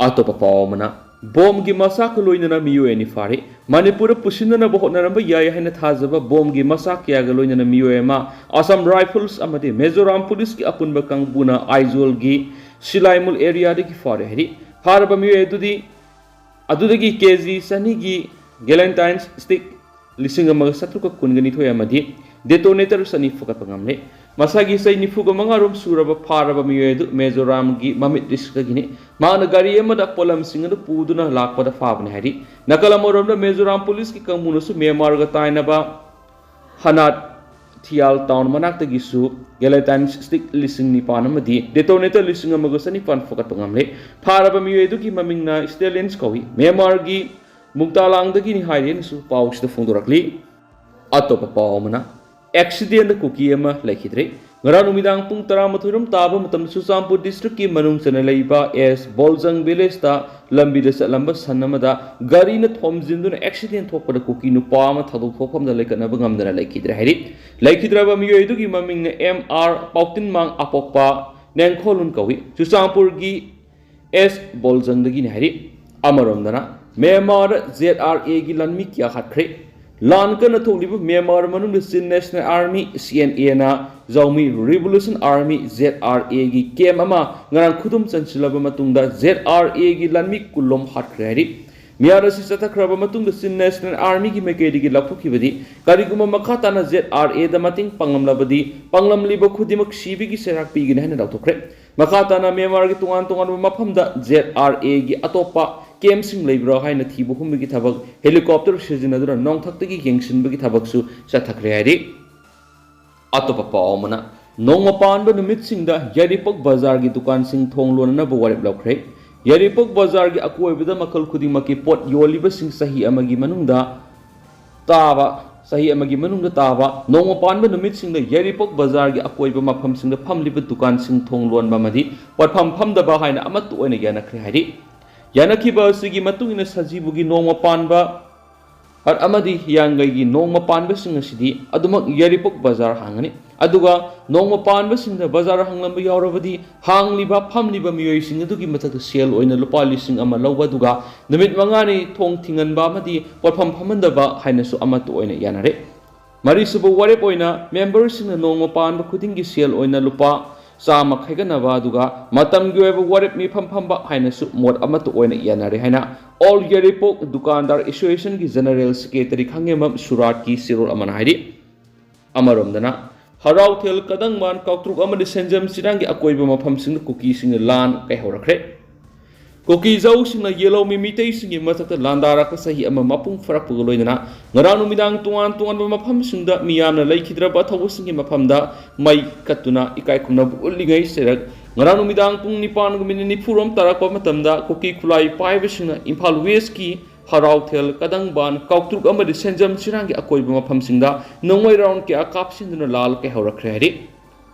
ꯑꯇꯣꯞꯄ ꯄꯥꯎ ꯑꯃꯅ, ꯕꯣꯝꯒꯤ ꯃꯆꯥꯛꯀ ꯂꯣꯏꯅꯅ ꯃꯤꯑꯣꯏ ꯑꯅꯤ ꯐꯥꯔꯤ꯫ ꯃꯅꯤꯄꯨꯔꯗ ꯄꯨꯁꯤꯟꯅꯅꯕ ꯍꯣꯠꯅꯔꯝꯕ ꯌꯥꯏ ꯍꯥꯏꯅ ꯊꯥꯖꯕ ꯕꯣꯝꯒꯤ ꯃꯆꯥꯛ ꯀꯌꯥꯒ ꯂꯣꯏꯅꯅ ꯃꯤꯑꯣꯏ ꯑꯃ ꯑꯁꯥꯝ ꯔꯥꯏꯐꯜꯁ ꯑꯃꯗꯤ ꯃꯤꯖꯣꯔꯥꯝ ꯄꯨꯂꯤꯁꯀꯤ ꯑꯄꯨꯟꯕ ꯀꯥꯡꯕꯨꯅ ꯑꯥꯏꯖꯣꯜꯒꯤ ꯁꯤꯂꯥꯏꯃꯨꯜ ꯑꯦꯔꯤꯌꯥꯗꯒꯤ ꯐꯥꯔꯦ ꯍꯥꯏꯔꯤ꯫ ꯐꯥꯔꯕ ꯃꯤꯑꯣꯏ ꯑꯗꯨꯗꯤ, ꯑꯗꯨꯗꯒꯤ ꯀꯦ ꯖꯤ ꯆꯅꯤꯒꯤ ꯒꯦꯂꯦꯟꯇꯥꯏꯟꯁ ꯁ꯭ꯇꯤꯛ ꯂꯤꯁꯤꯡ ꯑꯃꯒ ꯆꯥꯇ꯭ꯔꯨꯛꯀ ꯀꯨꯟꯒ ꯅꯤꯊꯣꯏ ꯑꯃꯗꯤ ꯗꯦꯇꯣꯅꯦꯇꯔ ꯆꯅꯤ ꯐꯨꯒꯠꯄ ꯉꯝꯂꯦ꯫ ꯃꯁꯥꯒꯤ ꯆꯍꯤ ꯅꯤꯐꯨꯒ ꯃꯉꯥ ꯔꯣꯝ ꯁꯨꯔꯕ ꯐꯥꯔꯕ ꯃꯤꯑꯣꯏ ꯑꯗꯨ ꯃꯤꯖꯣꯔꯥꯝꯒꯤ ꯃꯃꯤꯠ ꯗꯤꯁꯇ꯭ꯔꯤꯛꯇꯒꯤꯅꯤ꯫ ꯃꯍꯥꯛꯅ ꯒꯥꯔꯤ ꯑꯃꯗ ꯄꯣꯠꯂꯝꯁꯤꯡ ꯑꯗꯨ ꯄꯨꯗꯨꯅ ꯂꯥꯛꯄꯗ ꯐꯥꯕꯅꯤ ꯍꯥꯏꯔꯤ꯫ ꯅꯥꯀꯜ ꯑꯃꯔꯣꯝꯗ ꯃꯤꯖꯣꯔꯥꯝ ꯄꯨꯂꯤꯁꯀꯤ ꯀꯥꯡꯕꯨꯅꯁꯨ ꯃ꯭ꯌꯥꯟꯃꯥꯔꯒ ꯇꯥꯏꯅꯕ ꯍꯅꯥꯠ ꯊꯤꯌꯥꯜ ꯇꯥꯎꯟ ꯃꯅꯥꯛꯇꯒꯤꯁꯨ ꯒꯦꯂꯦꯇꯥꯏꯟ ꯁ꯭ꯇꯤꯛ ꯂꯤꯁꯤꯡ ꯅꯤꯄꯥꯟ ꯑꯃꯗꯤ ꯗꯦꯇꯣꯅꯦꯇꯔ ꯂꯤꯁꯤꯡ ꯑꯃꯒ ꯆꯅꯤꯄꯥꯟ ꯐꯨꯒꯠꯄ ꯉꯝꯂꯦ꯫ ꯐꯥꯔꯕ ꯃꯤꯑꯣꯏ ꯑꯗꯨꯒꯤ ꯃꯃꯤꯡꯅ ꯁ꯭ꯇꯦꯂꯤꯟꯁ ꯀꯧꯏ꯫ ꯃ꯭ꯌꯥꯟꯃꯥꯔꯒꯤ ꯃꯨꯛꯇꯥꯂꯥꯡꯗꯒꯤꯅꯤ ꯍꯥꯏꯔꯦꯅꯁꯨ ꯄꯥꯎꯁꯤꯗ ꯐꯣꯡꯗꯣꯔꯛꯂꯤ꯫ ꯑꯇꯣꯞꯄ ꯄꯥꯎ ꯑꯃꯅ, ꯑꯦꯛꯁꯤꯗꯦꯟꯗ ꯀꯨꯀꯤ ꯑꯃ ꯂꯩꯈꯤꯗ꯭ꯔꯦ꯫ ꯉꯔꯥꯡ ꯅꯨꯃꯤꯗꯥꯡ ꯄꯨꯡ ꯇꯔꯥꯃꯥꯊꯣꯏ ꯔꯣꯝ ꯇꯥꯕ ꯃꯇꯝꯗ ꯆꯨꯔꯆꯥꯟꯄꯨꯔ ꯗꯤꯁꯇ꯭ꯔꯤꯛꯀꯤ ꯃꯅꯨꯡ ꯆꯟꯅ ꯂꯩꯕ ꯑꯦꯁ ꯕꯣꯜꯖꯪ ꯚꯤꯂꯦꯖꯇ ꯂꯝꯕꯤꯗ ꯆꯠꯂꯝꯕ ꯁꯟ ꯑꯃꯗ ꯒꯥꯔꯤꯅ ꯊꯣꯝꯖꯤꯟꯗꯨꯅ ꯑꯦꯛꯁꯤꯗꯦꯟ ꯊꯣꯛꯄꯗ ꯀꯨꯀꯤ ꯅꯨꯄꯥ ꯑꯃ ꯊꯧꯗꯣꯛ ꯊꯣꯛꯐꯝꯗ ꯂꯩꯈꯠꯅꯕ ꯉꯝꯗꯅ ꯂꯩꯈꯤꯗ꯭ꯔꯦ ꯍꯥꯏꯔꯤ꯫ ꯂꯩꯈꯤꯗ꯭ꯔꯕ ꯃꯤꯑꯣꯏ ꯑꯗꯨꯒꯤ ꯃꯃꯤꯡꯅ ꯑꯦꯝ ꯑꯥꯔ ꯄꯥꯎꯇꯤꯟꯃꯥꯡ ꯑꯄꯣꯛꯄ ꯅꯦꯡꯈꯣꯂꯨꯟ ꯀꯧꯏ꯫ ꯆꯨꯔꯆꯥꯟꯄꯨꯔꯒꯤ ꯑꯦꯁ ꯕꯣꯜꯖꯪꯗꯒꯤꯅꯤ ꯍꯥꯏꯔꯤ꯫ ꯑꯃꯔꯣꯝꯗꯅ ꯃ꯭ꯌꯥꯟꯃꯥꯔꯗ ꯖꯦꯠ ꯑꯥꯔ ꯑꯦꯒꯤ ꯂꯥꯟꯃꯤ ꯀꯌꯥ ꯍꯥꯠꯈ꯭ꯔꯦ꯫ ꯂꯥꯟ ꯀꯟꯅ ꯊꯣꯛꯂꯤꯕ ꯃ꯭ꯌꯥꯟꯃꯥꯔ ꯃꯅꯨꯡꯗ ꯆꯤꯟ ꯅꯦꯁꯅꯦꯜ ꯑꯥꯔꯃꯤ, ꯁꯤ ꯑꯦꯟ ꯑꯦꯅ ꯖꯥꯎꯃꯤ ꯔꯤꯚꯣꯂꯨꯁꯟ ꯑꯥꯔꯃꯤ, ꯖꯦꯠ ꯑꯥꯔ ꯑꯦꯒꯤ ꯀꯦꯝ ꯑꯃ ꯉꯔꯥꯡ ꯈꯨꯗꯨꯝ ꯆꯟꯁꯤꯜꯂꯕ ꯃꯇꯨꯡꯗ ꯖꯦꯠ ꯑꯥꯔ ꯑꯦꯒꯤ ꯂꯥꯟꯃꯤ ꯀꯨꯟꯂꯣꯝ ꯍꯥꯠꯈ꯭ꯔꯦ ꯍꯥꯏꯔꯤ꯫ ꯃꯤꯍꯥꯠ ꯑꯁꯤ ꯆꯠꯊꯈ꯭ꯔꯕ ꯃꯇꯨꯡꯗ ꯆꯤꯟ ꯅꯦꯁꯅꯦꯜ ꯑꯥꯔꯃꯤꯒꯤ ꯃꯥꯏꯀꯩꯗꯒꯤ ꯂꯥꯎꯊꯣꯛꯈꯤꯕꯗꯤ, ꯀꯔꯤꯒꯨꯝꯕ ꯃꯈꯥ ꯇꯥꯅ ꯖꯦꯠ ꯑꯥꯔ ꯑꯦꯗ ꯃꯇꯦꯡ ꯄꯥꯡꯂꯝꯂꯕꯗꯤ ꯄꯥꯡꯂꯝꯂꯤꯕ ꯈꯨꯗꯤꯡꯃꯛ ꯁꯤꯕꯒꯤ ꯆꯩꯔꯥꯛ ꯄꯤꯒꯅꯤ ꯍꯥꯏꯅ ꯂꯥꯎꯊꯣꯛꯈ꯭ꯔꯦ꯫ ꯃꯈꯥ ꯇꯥꯅ ꯃ꯭ꯌꯥꯟꯃꯥꯔꯒꯤ ꯇꯣꯉꯥꯟ ꯇꯣꯉꯥꯟꯕ ꯃꯐꯝꯗ ꯖꯦꯠ ꯑꯥꯔ ꯑꯦꯒꯤ ꯑꯇꯣꯞꯄ ꯀꯦꯝꯁꯤꯡ ꯂꯩꯕ꯭ꯔꯥ ꯍꯥꯏꯅ ꯊꯤꯕ ꯍꯨꯝꯕꯒꯤ ꯊꯕꯛ ꯍꯦꯂꯤꯀꯣꯞꯇꯔ ꯁꯤꯖꯤꯟꯅꯗꯨꯅ ꯅꯣꯡꯊꯛꯇꯒꯤ ꯌꯦꯡꯁꯤꯟꯕꯒꯤ ꯊꯕꯛꯁꯨ ꯆꯠꯊꯈ꯭ꯔꯦ ꯍꯥꯏꯔꯤ꯫ ꯑꯇꯣꯞꯄ ꯄꯥꯎ ꯑꯃꯅ, ꯅꯣꯡꯃ ꯄꯥꯟꯕ ꯅꯨꯃꯤꯠꯁꯤꯡꯗ ꯌꯥꯏꯔꯤꯄꯣꯛ ꯕꯖꯥꯔꯒꯤ ꯗꯨꯀꯥꯟꯁꯤꯡ ꯊꯣꯡ ꯂꯣꯟꯅꯅꯕ ꯋꯥꯔꯦꯞ ꯂꯧꯈ꯭ꯔꯦ꯫ ꯌꯥꯏꯔꯤꯄꯣꯛ ꯕꯖꯥꯔꯒꯤ ꯑꯀꯣꯏꯕꯗ ꯃꯈꯜ ꯈꯨꯗꯤꯡꯃꯛꯀꯤ ꯄꯣꯠ ꯌꯣꯜꯂꯤꯕꯁꯤꯡ ꯆꯍꯤ ꯑꯃꯒꯤ ꯃꯅꯨꯡꯗ ꯇꯥꯕ, ꯆꯍꯤ ꯑꯃꯒꯤ ꯃꯅꯨꯡꯗ ꯇꯥꯕ ꯅꯣꯡꯃ ꯄꯥꯟꯕ ꯅꯨꯃꯤꯠꯁꯤꯡꯗ ꯌꯥꯏꯔꯤꯄꯣꯛ ꯕꯖꯥꯔꯒꯤ ꯑꯀꯣꯏꯕ ꯃꯐꯝꯁꯤꯡꯗ ꯐꯝꯂꯤꯕ ꯗꯨꯀꯥꯟꯁꯤꯡ ꯊꯣꯡ ꯂꯣꯟꯕ ꯑꯃꯗꯤ ꯄꯣꯠꯐꯝ ꯐꯝꯗꯕ ꯍꯥꯏꯅ ꯑꯃꯠꯇ ꯑꯣꯏꯅ ꯌꯥꯅꯈ꯭ꯔꯦ ꯍꯥꯏꯔꯤ꯫ ꯌꯥꯅꯈꯤꯕ ꯑꯁꯤꯒꯤ ꯃꯇꯨꯡ ꯏꯟꯅ ꯁꯖꯤꯕꯨꯒꯤ ꯅꯣꯡꯃ ꯄꯥꯟꯕ ꯍꯠ ꯑꯃꯗꯤ ꯍꯤꯌꯥꯡꯒꯩꯒꯤ ꯅꯣꯡꯃ ꯄꯥꯟꯕꯁꯤꯡ ꯑꯁꯤꯗꯤ ꯑꯗꯨꯃꯛ ꯌꯥꯏꯔꯤꯄꯣꯛ ꯕꯖꯥꯔ ꯍꯥꯡꯒꯅꯤ꯫ ꯑꯗꯨꯒ ꯅꯣꯡꯃ ꯄꯥꯟꯕꯁꯤꯡꯗ ꯕꯖꯥꯔ ꯍꯥꯡꯂꯝꯕ ꯌꯥꯎꯔꯕꯗꯤ ꯍꯥꯡꯂꯤꯕ ꯐꯝꯂꯤꯕ ꯃꯤꯑꯣꯏꯁꯤꯡ ꯑꯗꯨꯒꯤ ꯃꯊꯛꯇ ꯁꯦꯜ ꯑꯣꯏꯅ ꯂꯨꯄꯥ ꯂꯤꯁꯤꯡ ꯑꯃ ꯂꯧꯕ, ꯑꯗꯨꯒ ꯅꯨꯃꯤꯠ ꯃꯉꯥꯅꯤ ꯊꯣꯡ ꯊꯤꯡꯍꯟꯕ ꯑꯃꯗꯤ ꯄꯣꯠꯐꯝ ꯐꯝꯍꯟꯗꯕ ꯍꯥꯏꯅꯁꯨ ꯑꯃꯠꯇ ꯑꯣꯏꯅ ꯌꯥꯅꯔꯦ꯫ ꯃꯔꯤꯁꯨꯕ ꯋꯥꯔꯦꯞ ꯑꯣꯏꯅ ꯃꯦꯝꯕꯔꯁꯤꯡꯅ ꯅꯣꯡꯃ ꯄꯥꯟꯕ ꯈꯨꯗꯤꯡꯒꯤ ꯁꯦꯜ ꯑꯣꯏꯅ ꯂꯨꯄꯥ ꯆꯥꯝꯃ ꯈꯥꯏꯒꯠꯅꯕ, ꯑꯗꯨꯒ ꯃꯇꯝꯒꯤ ꯑꯣꯏꯕ ꯋꯥꯔꯦꯞ ꯃꯤꯐꯝ ꯐꯝꯕ ꯍꯥꯏꯅꯁꯨ ꯃꯣꯠ ꯑꯃꯠꯇ ꯑꯣꯏꯅ ꯌꯥꯅꯔꯦ ꯍꯥꯏꯅ ꯑꯣꯜ ꯌꯥꯏꯔꯤꯄꯣꯛ ꯗꯨꯀꯥꯟꯗꯥꯔ ꯑꯦꯁꯣꯁꯤꯌꯦꯁꯟꯒꯤ ꯖꯦꯅꯔꯦꯜ ꯁꯦꯀ꯭ꯔꯦꯇꯔꯤ ꯈꯥꯉꯦꯝꯕꯝ ꯁꯨꯔꯥꯠꯀꯤ ꯁꯤꯔꯣꯜ ꯑꯃꯅ ꯍꯥꯏꯔꯤ꯫ ꯑꯃꯔꯣꯝꯗꯅ, ꯍꯔꯥꯎꯊꯦꯜ, ꯀꯗꯪꯕꯥꯟ, ꯀꯥꯎꯇ꯭ꯔꯨꯛ ꯑꯃꯗꯤ ꯁꯦꯟꯖꯝ ꯆꯤꯔꯥꯡꯒꯤ ꯑꯀꯣꯏꯕ ꯃꯐꯝꯁꯤꯡꯗ ꯀꯨꯀꯤꯁꯤꯡꯅ ꯂꯥꯟ ꯀꯩꯍꯧꯔꯛꯈ꯭ꯔꯦ꯫ ꯀꯨꯀꯤ ꯖꯧꯁꯤꯡꯅ ꯌꯦꯜꯍꯧꯃꯤ ꯃꯤꯇꯩꯁꯤꯡꯒꯤ ꯃꯊꯛꯇ ꯂꯥꯟꯗꯥꯔꯛꯄ ꯆꯍꯤ ꯑꯃ ꯃꯄꯨꯡ ꯐꯥꯔꯛꯄꯒ ꯂꯣꯏꯅꯅ ꯉꯔꯥꯡ ꯅꯨꯃꯤꯗꯥꯡ ꯇꯣꯉꯥꯟ ꯇꯣꯉꯥꯟꯕ ꯃꯐꯝꯁꯤꯡꯗ ꯃꯤꯌꯥꯝꯅ ꯂꯩꯈꯤꯗ꯭ꯔꯕ ꯊꯧꯕꯨꯁꯤꯡꯒꯤ ꯃꯐꯝꯗ ꯃꯩ ꯀꯠꯇꯨꯅ ꯏꯀꯥꯏ ꯈꯨꯝꯅꯕ ꯎꯠꯂꯤꯉꯩ ꯆꯩꯔꯛ ꯉꯔꯥꯡ ꯅꯨꯃꯤꯗꯥꯡ ꯄꯨꯡ ꯅꯤꯄꯥꯟꯒ ꯃꯤꯅꯤꯠ ꯅꯤꯐꯨꯔꯣꯝ ꯇꯥꯔꯛꯄ ꯃꯇꯝꯗ ꯀꯨꯀꯤ ꯈꯨꯠꯂꯥꯏ ꯄꯥꯏꯕꯁꯤꯡꯅ ꯏꯝꯐꯥꯜ ꯋꯦꯁꯀꯤ ꯍꯔꯥꯎꯊꯦꯜ, ꯀꯗꯪꯕꯥꯟ, ꯀꯥꯎꯇ꯭ꯔꯨꯛ ꯑꯃꯗꯤ ꯁꯦꯟꯖꯝ ꯆꯤꯔꯥꯡꯒꯤ ꯑꯀꯣꯏꯕ ꯃꯐꯝꯁꯤꯡꯗ ꯅꯣꯡꯃꯩ ꯔꯥꯎꯟ ꯀꯌꯥ ꯀꯥꯞꯁꯤꯟꯗꯨꯅ ꯂꯥꯜ ꯀꯩꯍꯧꯔꯛꯈ꯭ꯔꯦ ꯍꯥꯏꯔꯤ꯫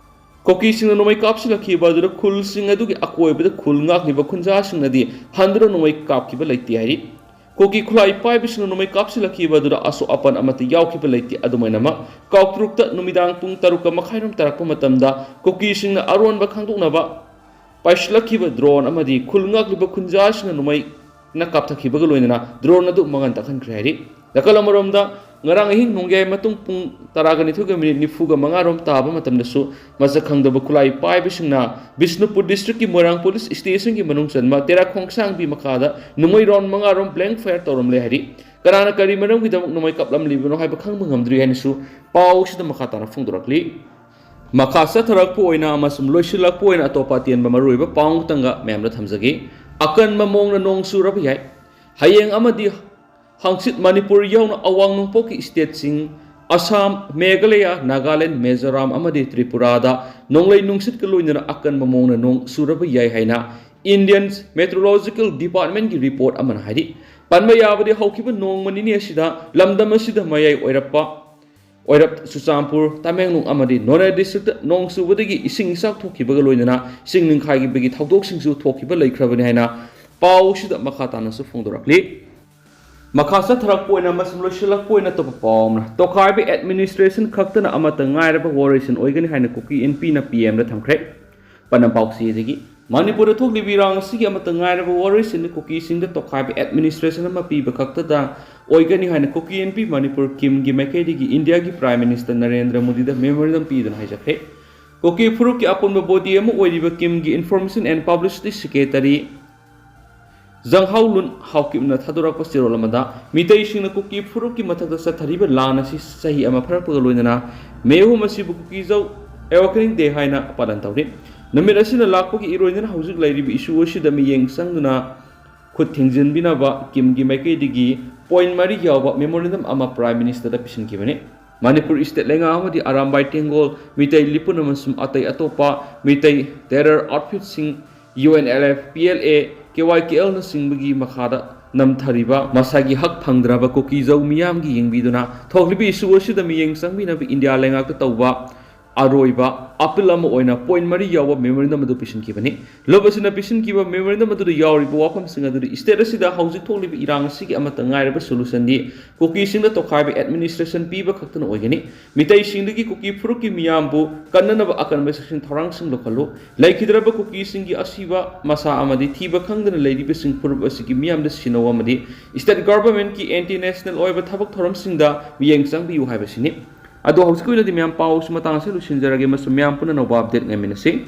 ꯀꯨꯀꯤꯁꯤꯡꯅ ꯅꯣꯡꯃꯩ ꯀꯥꯞꯁꯤꯜꯂꯛꯈꯤꯕ ꯑꯗꯨꯗ ꯈꯨꯜꯁꯤꯡ ꯑꯗꯨꯒꯤ ꯑꯀꯣꯏꯕꯗ ꯈꯨꯜ ꯉꯥꯛꯂꯤꯕ ꯈꯨꯟꯖꯥꯁꯤꯡꯅꯗꯤ ꯍꯟꯗꯨꯅ ꯅꯣꯡꯃꯩ ꯀꯥꯞꯈꯤꯕ ꯂꯩꯇꯦ ꯍꯥꯏꯔꯤ꯫ ꯀꯨꯀꯤ ꯈꯨꯠꯂꯥꯏ ꯄꯥꯏꯕꯁꯤꯡꯅ ꯅꯣꯡꯃꯩ ꯀꯥꯞꯁꯤꯜꯂꯛꯈꯤꯕ ꯑꯗꯨꯗ ꯑꯁꯣꯛ ꯑꯄꯟ ꯑꯃꯠꯇ ꯌꯥꯎꯈꯤꯕ ꯂꯩꯇꯦ꯫ ꯑꯗꯨꯃꯥꯏꯅꯃꯛ ꯀꯥꯎꯇ꯭ꯔꯨꯛꯇ ꯅꯨꯃꯤꯗꯥꯡ ꯄꯨꯡ ꯇꯔꯨꯛꯀ ꯃꯈꯥꯏꯔꯣꯝ ꯇꯥꯔꯛꯄ ꯃꯇꯝꯗ ꯀꯨꯀꯤꯁꯤꯡꯅ ꯑꯔꯣꯟꯕ ꯈꯪꯗꯣꯛꯅꯕ ꯄꯥꯏꯁꯤꯜꯂꯛꯈꯤꯕ ꯗ꯭ꯔꯣꯟ ꯑꯃꯗꯤ ꯈꯨꯜ ꯉꯥꯛꯂꯤꯕ ꯈꯨꯟꯖꯥꯁꯤꯡꯅ ꯅꯣꯡꯃꯩꯅ ꯀꯥꯞꯊꯛꯈꯤꯕꯒ ꯂꯣꯏꯅꯅ ꯗ꯭ꯔꯣꯟ ꯑꯗꯨ ꯃꯉꯥꯟ ꯇꯥꯛꯍꯟꯈ꯭ꯔꯦ ꯍꯥꯏꯔꯤ꯫ ꯅꯥꯀꯜ ꯑꯃꯔꯣꯝꯗ, ꯉꯔꯥꯡ ꯑꯍꯤꯡ ꯅꯣꯡꯌꯥꯏ ꯃꯇꯨꯡ ꯄꯨꯡ ꯇꯔꯥꯒ ꯅꯤꯊꯣꯏꯒ ꯃꯤꯅꯤꯠ ꯅꯤꯐꯨꯒ ꯃꯉꯥꯔꯣꯝ ꯇꯥꯕ ꯃꯇꯝꯗꯁꯨ ꯃꯁꯛ ꯈꯪꯗꯕ ꯈꯨꯠꯂꯥꯏ ꯄꯥꯏꯕꯁꯤꯡꯅ ꯕꯤꯁꯅꯨꯄꯨꯔ ꯗꯤꯁꯇ꯭ꯔꯤꯛꯀꯤ ꯃꯣꯏꯔꯥꯡ ꯄꯨꯂꯤꯁ ꯁ꯭ꯇꯦꯁꯟꯒꯤ ꯃꯅꯨꯡ ꯆꯟꯕ ꯇꯦꯔꯥ ꯈꯣꯡꯁꯥꯡꯕꯤ ꯃꯈꯥꯗ ꯅꯣꯡꯃꯩ ꯔꯥꯎꯟ ꯃꯉꯥꯔꯣꯝ ꯕ꯭ꯂꯦꯡ ꯐꯥꯌꯔ ꯇꯧꯔꯝꯂꯦ ꯍꯥꯏꯔꯤ꯫ ꯀꯅꯥꯅ ꯀꯔꯤ ꯃꯔꯝꯒꯤꯗꯃꯛ ꯅꯣꯡꯃꯩ ꯀꯥꯞꯂꯝꯂꯤꯕꯅꯣ ꯍꯥꯏꯕ ꯈꯪꯕ ꯉꯝꯗ꯭ꯔꯤ ꯍꯥꯏꯅꯁꯨ ꯄꯥꯎ ꯑꯁꯤꯗ ꯃꯈꯥ ꯇꯥꯅ ꯐꯣꯡꯗꯣꯔꯛꯂꯤ꯫ ꯃꯈꯥ ꯆꯠꯊꯔꯛꯄ ꯑꯣꯏꯅ ꯑꯃꯁꯨꯡ ꯂꯣꯏꯁꯤꯜꯂꯛꯄ ꯑꯣꯏꯅ ꯑꯇꯣꯞꯄ ꯑꯇꯦꯟꯕ ꯃꯔꯨꯑꯣꯏꯕ ꯄꯥꯎ ꯑꯃꯇꯪꯒ ꯃꯌꯥꯝꯗ ꯊꯝꯖꯒꯦ꯫ ꯑꯀꯟꯕ ꯃꯑꯣꯡꯗ ꯅꯣꯡ ꯆꯨꯔꯕ ꯌꯥꯏ꯫ ꯍꯌꯦꯡ ꯑꯃꯗꯤ ꯍꯪꯆꯤꯠ ꯃꯅꯤꯄꯨꯔ ꯌꯥꯎꯅ ꯑꯋꯥꯡ ꯅꯣꯡꯄꯣꯛꯀꯤ ꯁ꯭ꯇꯦꯠꯁꯤꯡ ꯑꯁꯥꯝ, ꯃꯦꯘꯥꯂꯌꯥ, ꯅꯥꯒꯥꯂꯦꯟ, ꯃꯤꯖꯣꯔꯥꯝ ꯑꯃꯗꯤ ꯇ꯭ꯔꯤꯄꯨꯔꯥꯗ ꯅꯣꯡꯂꯩ ꯅꯨꯡꯁꯤꯠꯀ ꯂꯣꯏꯅꯅ ꯑꯀꯟꯕ ꯃꯑꯣꯡꯗ ꯅꯣꯡ ꯆꯨꯔꯕ ꯌꯥꯏ ꯍꯥꯏꯅ Indian Meteorological Departmentꯀꯤ ꯔꯤꯄꯣꯔꯠ ꯑꯃꯅ ꯍꯥꯏꯔꯤ꯫ ꯄꯟꯕ ꯌꯥꯕꯗꯤ, ꯍꯧꯈꯤꯕ ꯅꯣꯡꯃ ꯅꯤꯅꯤ ꯑꯁꯤꯗ ꯂꯝꯗꯝ ꯑꯁꯤꯗ ꯃꯌꯥꯏ ꯑꯣꯏꯔꯞꯄ ꯑꯣꯏꯔꯞ ꯆꯨꯔꯆꯥꯟꯄꯨꯔ, ꯇꯃꯦꯡꯂꯣꯡ ꯑꯃꯗꯤ ꯅꯣꯅꯦ ꯗꯤꯁꯇ꯭ꯔꯤꯛꯇ ꯅꯣꯡ ꯆꯨꯕꯗꯒꯤ ꯏꯁꯤꯡ ꯏꯆꯥꯎ ꯊꯣꯛꯈꯤꯕꯒ ꯂꯣꯏꯅꯅ ꯏꯁꯤꯡ ꯅꯤꯡꯈꯥꯏꯈꯤꯕꯒꯤ ꯊꯧꯗꯣꯛꯁꯤꯡꯁꯨ ꯊꯣꯛꯈꯤꯕ ꯂꯩꯈ꯭ꯔꯕꯅꯤ ꯍꯥꯏꯅ ꯄꯥꯎ ꯑꯁꯤꯗ ꯃꯈꯥ ꯇꯥꯅꯁꯨ ꯐꯣꯡꯗꯣꯔꯛꯂꯤ꯫ ꯃꯈꯥ ꯆꯠꯊꯔꯛꯄ ꯑꯣꯏꯅ ꯑꯃꯁꯨꯡ ꯂꯣꯏꯁꯤꯜꯂꯛꯄ ꯑꯣꯏꯅ ꯑꯇꯣꯞꯄ ꯄꯥꯎ ꯑꯃꯅ, ꯇꯣꯈꯥꯏꯕ ꯑꯦꯗꯃꯤꯅꯤꯁꯇ꯭ꯔꯦꯁꯟ ꯈꯛꯇꯅ ꯑꯃꯠꯇ ꯉꯥꯏꯔꯕ ꯋꯥꯔꯣꯏꯁꯤꯟ ꯑꯣꯏꯒꯅꯤ ꯍꯥꯏꯅ ꯀꯨꯀꯤ ꯏꯟꯄꯤꯅ ꯄꯤ ꯑꯦꯝꯗ ꯊꯝꯈ꯭ꯔꯦ꯫ ꯄꯅꯝ ꯄꯥꯎꯆꯦꯗꯒꯤ, ꯃꯅꯤꯄꯨꯔꯗ ꯊꯣꯛꯂꯤꯕ ꯏꯔꯥꯡ ꯑꯁꯤꯒꯤ ꯑꯃꯠꯇ ꯉꯥꯏꯔꯕ ꯋꯥꯔꯣꯏꯁꯤꯟꯅ ꯀꯨꯀꯤꯁꯤꯡꯗ ꯇꯣꯈꯥꯏꯕ ꯑꯦꯗꯃꯤꯅꯤꯁꯇ꯭ꯔꯦꯁꯟ ꯑꯃ ꯄꯤꯕ ꯈꯛꯇꯗ ꯑꯣꯏꯒꯅꯤ ꯍꯥꯏꯅ ꯀꯨꯀꯤ ꯏꯟꯄꯤ ꯃꯅꯤꯄꯨꯔ ꯀꯤꯝꯒꯤ ꯃꯥꯏꯀꯩꯗꯒꯤ ꯏꯟꯗꯤꯌꯥꯒꯤ ꯄ꯭ꯔꯥꯏꯝ ꯃꯤꯅꯤꯁꯇꯔ ꯅꯔꯦꯟꯗ꯭ꯔ ꯃꯣꯗꯤꯗ ꯃꯦꯃꯣꯔꯦꯟꯗꯝ ꯄꯤꯗꯨꯅ ꯍꯥꯏꯖꯈ꯭ꯔꯦ꯫ ꯀꯨꯀꯤ ꯐꯨꯔꯨꯞꯀꯤ ꯑꯄꯨꯟꯕ ꯕꯣꯗꯤ ꯑꯃ ꯑꯣꯏꯔꯤꯕ ꯀꯤꯝꯒꯤ ꯏꯟꯐꯣꯔꯃꯦꯁꯟ ꯑꯦꯟ ꯄꯕ꯭ꯂꯤꯁꯤꯇꯤ ꯁꯦꯀ꯭ꯔꯦꯇꯔꯤ ꯖꯪꯍꯥꯎ ꯂꯨꯟ ꯍꯥꯎꯀꯤꯞꯅ ꯊꯥꯗꯣꯔꯛꯄ ꯆꯦꯔꯣꯜ ꯑꯃꯗ, ꯃꯤꯇꯩꯁꯤꯡꯅ ꯀꯨꯀꯤ ꯐꯨꯔꯨꯞꯀꯤ ꯃꯊꯛꯇ ꯆꯠꯊꯔꯤꯕ ꯂꯥꯟ ꯑꯁꯤ ꯆꯍꯤ ꯑꯃ ꯐꯥꯔꯛꯄꯒ ꯂꯣꯏꯅꯅ ꯃꯦ ꯑꯍꯨꯝ ꯑꯁꯤꯕꯨ ꯀꯨꯀꯤꯖꯧ Awakening Day ꯍꯥꯏꯅ ꯄꯥꯂꯟ ꯇꯧꯔꯤ꯫ ꯅꯨꯃꯤꯠ ꯑꯁꯤꯅ ꯂꯥꯛꯄꯒꯤ ꯏꯔꯣꯏꯅꯅ ꯍꯧꯖꯤꯛ ꯂꯩꯔꯤꯕ issue ꯑꯁꯤꯗ ꯃꯤꯠꯌꯦꯡ ꯆꯪꯗꯨꯅ ꯈꯨꯠ ꯊꯤꯡꯖꯤꯟꯕꯤꯅꯕ ꯀꯤꯝꯒꯤ ꯃꯥꯏꯀꯩꯗꯒꯤ point ꯃꯔꯤ ꯌꯥꯎꯕ memorandum ꯑꯃ Prime Ministerꯗ ꯄꯤꯁꯤꯟꯈꯤꯕꯅꯤ꯫ ꯃꯅꯤꯄꯨꯔ state ꯂꯩꯉꯥꯛ ꯑꯃꯗꯤ ꯑꯔꯥꯝꯕꯥꯏ ꯇꯦꯡꯒꯣꯜ, ꯃꯤꯇꯩ ꯂꯤꯄꯨꯟ ꯑꯃꯁꯨꯡ ꯑꯇꯩ ꯑꯇꯣꯞꯄ Meitei terror outfitꯁꯤꯡ, U N L F, P L A, K Y K Lꯅꯆꯤꯡꯕꯒꯤ ꯃꯈꯥꯗ ꯅꯝꯊꯔꯤꯕ ꯃꯁꯥꯒꯤ ꯍꯛ ꯐꯪꯗ꯭ꯔꯕ ꯀꯨꯀꯤꯖꯧ ꯃꯤꯌꯥꯝꯒꯤ ꯌꯦꯡꯕꯤꯗꯨꯅ ꯊꯣꯛꯂꯤꯕ issue ꯑꯁꯤꯗ ꯃꯤꯠꯌꯦꯡ ꯆꯪꯕꯤꯅꯕ ꯏꯟꯗꯤꯌꯥ ꯂꯩꯉꯥꯛꯇ ꯇꯧꯕ ꯑꯔꯣꯏꯕ appeal ꯑꯃ ꯑꯣꯏꯅ point ꯃꯔꯤ ꯌꯥꯎꯕ memorandum ꯑꯗꯨ ꯄꯤꯁꯤꯟꯈꯤꯕꯅꯤ꯫ ꯂꯨꯞ ꯑꯁꯤꯅ ꯄꯤꯁꯤꯟꯈꯤꯕ memorandum ꯑꯗꯨꯗ ꯌꯥꯎꯔꯤꯕ ꯋꯥꯐꯝꯁꯤꯡ ꯑꯗꯨꯗꯤ state ꯑꯁꯤꯗ ꯍꯧꯖꯤꯛ ꯊꯣꯛꯂꯤꯕ ꯏꯔꯥꯡ ꯑꯁꯤꯒꯤ ꯑꯃꯠꯇ ꯉꯥꯏꯔꯕ solutionꯗꯤ ꯀꯨꯀꯤꯁꯤꯡꯗ ꯇꯣꯈꯥꯏꯕ administration ꯄꯤꯕ ꯈꯛꯇꯅ ꯑꯣꯏꯒꯅꯤ꯫ ꯃꯤꯇꯩꯁꯤꯡꯗꯒꯤ ꯀꯨꯀꯤ ꯐꯨꯔꯨꯞꯀꯤ ꯃꯤꯌꯥꯝꯕꯨ ꯀꯟꯅꯅꯕ ꯑꯀꯟꯕ ꯆꯦꯛꯁꯤꯟ ꯊꯧꯔꯥꯡꯁꯤꯡ ꯂꯧꯈꯠꯂꯨ꯫ ꯂꯩꯈꯤꯗ꯭ꯔꯕ ꯀꯨꯀꯤꯁꯤꯡꯒꯤ ꯑꯁꯤꯕ ꯃꯁꯥ ꯑꯃꯗꯤ ꯊꯤꯕ ꯈꯪꯗꯅ ꯂꯩꯔꯤꯕꯁꯤꯡ ꯐꯨꯔꯨꯞ ꯑꯁꯤꯒꯤ ꯃꯤꯌꯥꯝꯗ ꯁꯤꯟꯅꯧ ꯑꯃꯗꯤ state governmentꯀꯤ anti national ꯑꯣꯏꯕ ꯊꯕꯛ ꯊꯧꯔꯝꯁꯤꯡꯗ ꯃꯤꯠꯌꯦꯡ ꯆꯪꯕꯤꯌꯨ ꯍꯥꯏꯕꯁꯤꯅꯤ꯫ ꯑꯗꯣ ꯍꯧꯖꯤꯛꯀꯤ ꯑꯣꯏꯅꯗꯤ ꯃꯌꯥꯝ ꯄꯥꯎꯁꯤ ꯃꯇꯥꯡ ꯑꯁꯤꯗ ꯂꯣꯏꯁꯤꯟꯖꯔꯒꯦ, ꯑꯃꯁꯨꯡ ꯃꯌꯥꯝ ꯄꯨꯟꯅ ꯑꯅꯧꯕ update ꯉꯥꯏꯃꯤꯟꯅꯁꯤ꯫